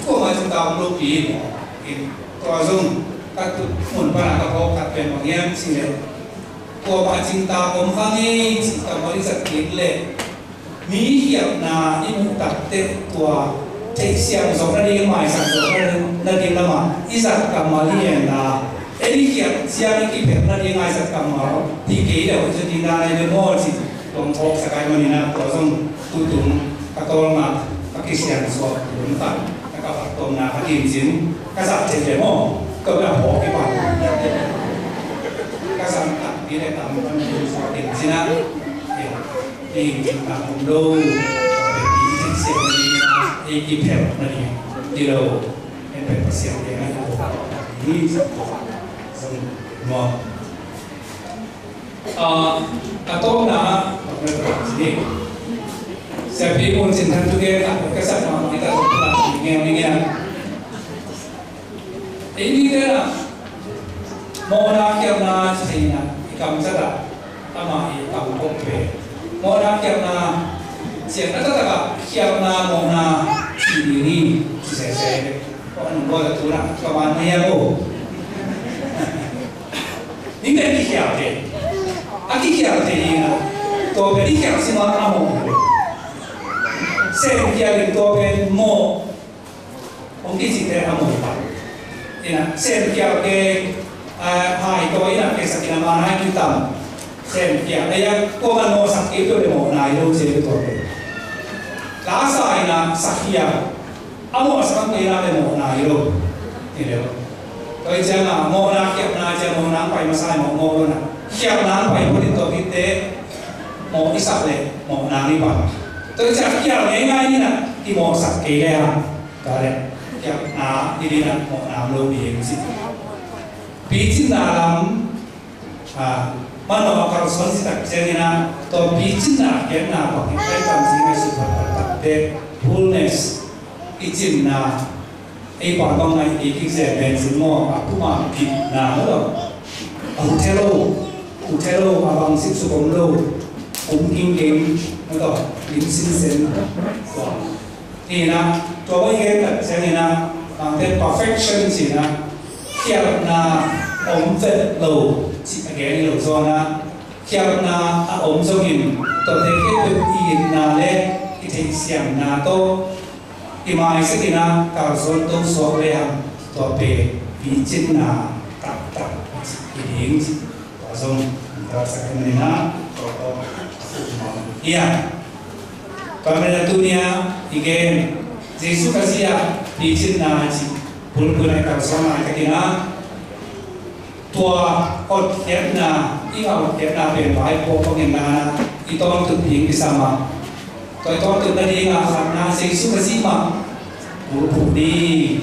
"Kuamah cingtaak om lo pi," maw. In tua zong ka tut mun pan a ka phawk khat pen bang hiam cih leh, kuamah cingtaak om kha ngei cih kammal i zat kik leh, mi khialhna i muh takteh tua theihsiam zawh nading, maisak zawh nading lamah i zat kammal hi hen la, en i khialh ciang i kiphelh nading a i zat kammal hi kei leh hoih zaw ding dan ahi ve maw cih tua hong phawksak ahih manin ah, tua zong tutung ka tawlnga ka kisiansuah hun khat, ka ka phattuamna ka dimcin ka zat theih leh maw, tua bek a phawk kipan. Ka zang takpi leh tam tam dimsuak dimcin ah, ei, ei cingtaak om lo, ei kiphelh nading hi lo, ei pen Pasian teng ahi ko hi, zong maw. Ah, a tawpna, Siapi Mun Cin Than thugen a ka sak mahmah hi ta, ngiau ni ngiau. Ei mite in ah mawhna, khialhna, theihna, i Kamsat ah amah i pangkop pen mawhna khialhna, siatna taktak ah khialhna mawhna cih ding hi. Ci sese. Kua nung kua la tu na ka man mah hiam o. Ning pen kikhial thei, a kikhial thei ding a, tua pen i khial sim a a mawh. Sem khial in tua pen mawh. Hong kicite a mawh. Ina sem khial ke, a, hai tua ina ke sak ina ma nai kitam. Sem khial a ya tua man mawh sak kei tua le mawh nai lo ce tua pen. La sa ina sak khial. A mawh a sak ang kei na le mawh nai lo. Ni le. Tua i ciang a mawhna khialhna ciang mawhna ang pai masa mawh mawh lo na. Khialhna ang pai mawh ni tua kite mawh i sak le mawhna ni pa. Tua i ciang khial ngei ngai ni na i mawh sak kei le a. Tua le khialhna ni ni na mawhna lo pi eng si. Picinna lam a, manawh a kalsuan si tak ciangin a, tua picinna a khiatna bang hi, kai tam si ngai suk bang tak te, fullness, i cinna, ei pa bang ngai i kik se ben sin maw, a puma pitna maw lo. A hu the lo, hu the lo, a bang sik suk om lo, kum king king, maw lo, lim sin sen, tua. Hi na, tua bai gen tak ciangin a, bangte perfection ci na, khialhna om vet lo, ci a gen hi lo zaw na, khialhna a om zongin, tuate khempeuh i itna le i theihsiamna tawh, i maisak in a, kalsuan to suak le hang, tua pen, picinna taktak i ding ci. Tua zong, tua sak in a, tua tua, tua tua, tua tua. Tua manin a tuni a i gen Jesu Khazih a picinna ci bulphuh na i kalsuan laitakin a tua hotkhiatna, i hotkhiatna pen vaipuak bangin na i tawntun ding kisam a, tua i tawntun nading a khatna Jesu Khazih mah bulphuh ni.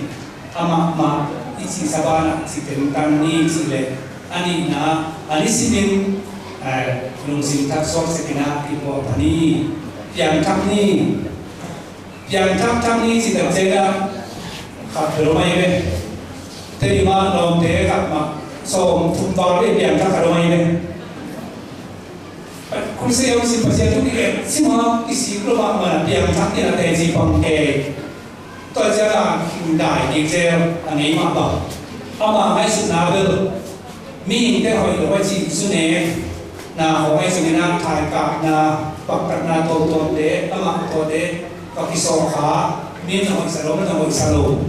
Amah mah i cihsa banah ci tengtang ni cih leh a nihna a nisimin, eh, lungsim thak suak sekin ah i puahpha ni, piangthak ni. Piangthak thak ni ci tak ciangin ah khat bel om ahi ve. Tedim ah lawmte khat mah sawm thum val vei piangthak khat om ahi ve. Crusade a om sim Pasian thu kikhen sim a kisik lo mahmah a piangthak in a teci pang kei. Tua ciang a hing dai kik zel a ngei mah bang. Ama ngaihsutna bel mihingte hoih lo a cih su ne. Na hong ngaihsun in a thaikakna, paktatna tuamtuamte, amah tuate va kisawh kha, min a hoihsa lo, min a hoihsa lo.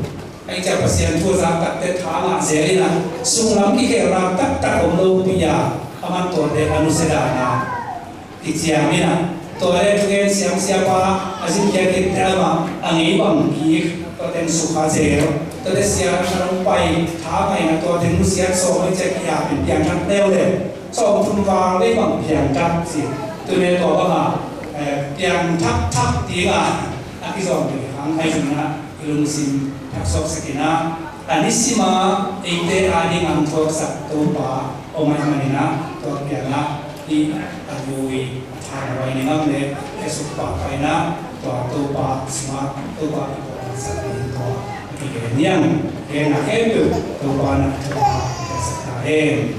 Ahi ciang Pasian thu a zak takte tha ngah zel in a, sunglam kikhelna taktak om lo pi a, aman tuate a nusia dan a. I ciang in a, tua le thugen siang siapa a zin khia kik te amah a ngei bang kik, tua teng sukha zel, tua te sia a nong pai, tha ngaihna tua teng nusiat sawm a i ciang ki a pen piangthak leuleu, sawm thum val vei bang piangthak ci. Tune tua bang a, eh, piangthak thak ding a, a kizawm ding hang hai zong in a, i lungsim thak suak sak in a, a nisim a eite a ding a hong thuaksak Topa om ahih manin a, tua kiang ah hih a vui a tha na vai ni ngam leh kiasuk pahpah in a, tua Topa sungah Topa kipawl sak ding tua a kigen niang. Gen a khempeuh Topa na Topa kiasak ta hen.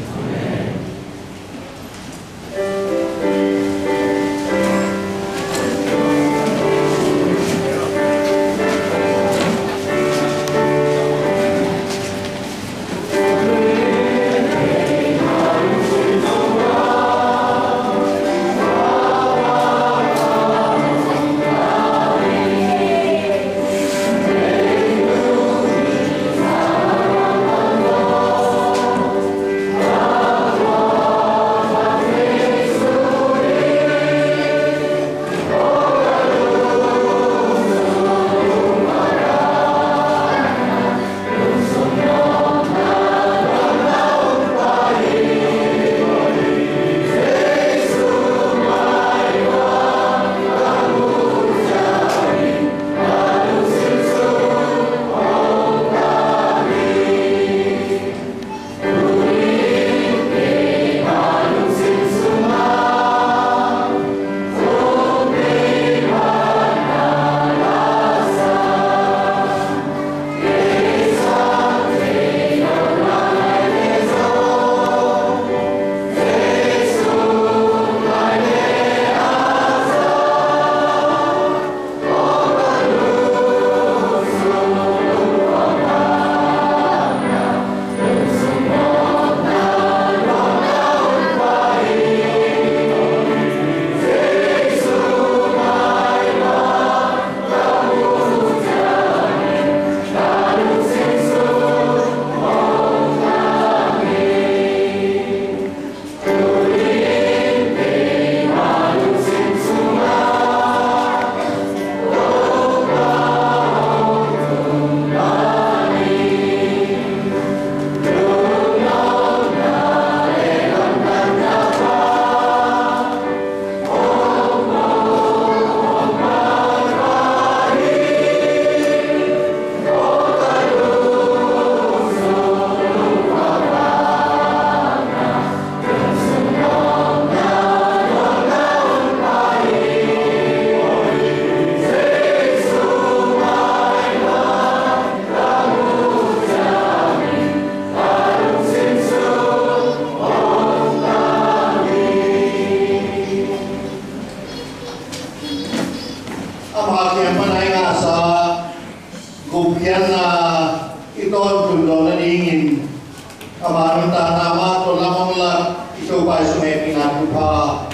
Topa Jesu hehpihna thupha,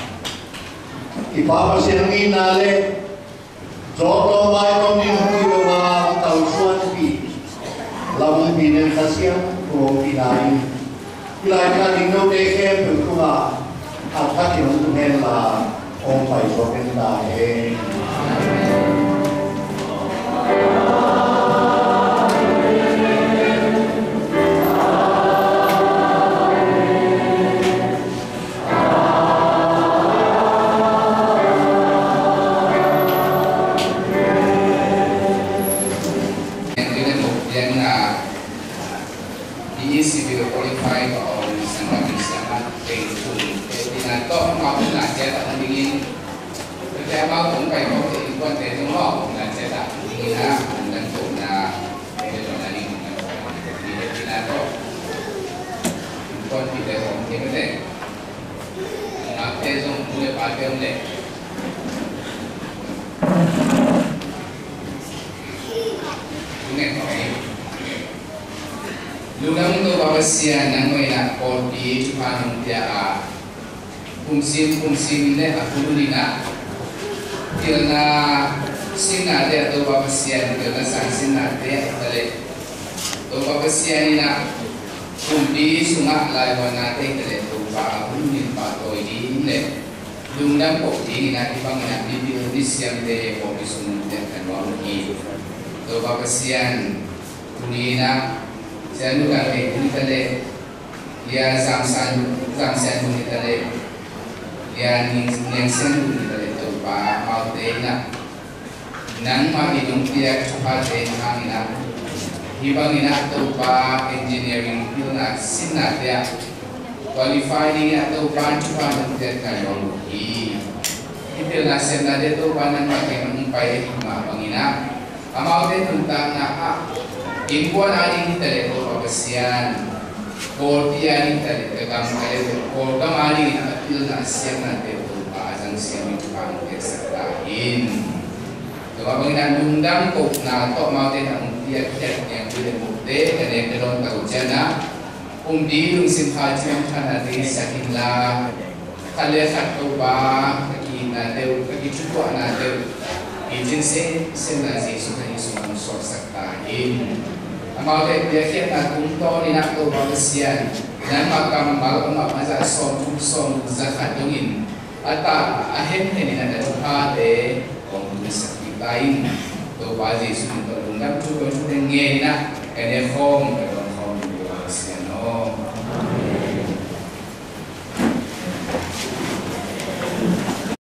i Pa Pasian itna le zawh tawm vai tawm ding hong pia lo a, kalsuanpih lampi nen Kha Siangtho hong pina in, hih lai ka ding note khempeuh tungah a thakin hong tung hen la, hong pai zawk hen ta hen. I civil qualify ka om sangkam siama teng tung e tina to mau na cia ta dingin. Cia mau tung kai mau te in kuan te tung mau na cia ta dingin na, dan tung na. Cia ta dingin na. Cia ta tung. Kuan pi te tung cia ta. Ngak te zong mu le pa te om le. Tung ne koi. Lungdam Topa Pasian, nang mawhna pawlpi thupha nong pia a, kumsim kumsim le a hun in ah pilna sinnate ah Topa Pasian, pilna sang sinnate ah hi ta leh, Topa Pasian in ah kumpi sungah laivuannate hi ta leh, Topa a hun in pahtawi ding le lungdam koh ding in ah, hih bangin ah mipil misiamte pawlpi sung nong piak kha nuam hi. Topa Pasian, tuni in ah Sian Nu Kang Thei Bung hi ta leh, Lia Zam San, Zam Sian Bung hi ta leh, Lia Ning, Ning Sian Bung hi ta leh, Topa amaute in ah nangmah in hong piak thuphate hang in ah, hih bangin ah Topa engineering pilna sinnate ah qualify ding in ah Topa thupha nong piak kha nuam hi. Hih pilna siamnate Topa nangmah kiang hong pai ahih mah bangin ah, amaute nuntakna ah innkuan a ding hi ta leh Topa Pasian, Kawlpi a ding hi ta leh, ka gam ka leh Kawlgam a ding in a pilna siamnate Topa a zang siam in thupha nong piaksak ta in. Tua bangin ah lungdam kohna tawh amaute na hong piak khiat niangpi le mukte ka nek ka dawn tak uh ciangin ah, pumpi lungsim kha ciang khanate sak inla, khat le khat Topa ka ki-itnate uh, ka kithutuahnate uh, i cin semsemna Jesu Khrih sung hong suaksak ta in. Amaute piakkhiatna tungtawn in ah Topa Pasian, nangmah kammal, amah mah zah sawmthum sawmguk za khat dongin a tah a hemhen in a na thuphate hong tun sak kik ta in. Topa Jesu min tawh lungdam thu kong thu teng ngen in ah ka ne khawm ka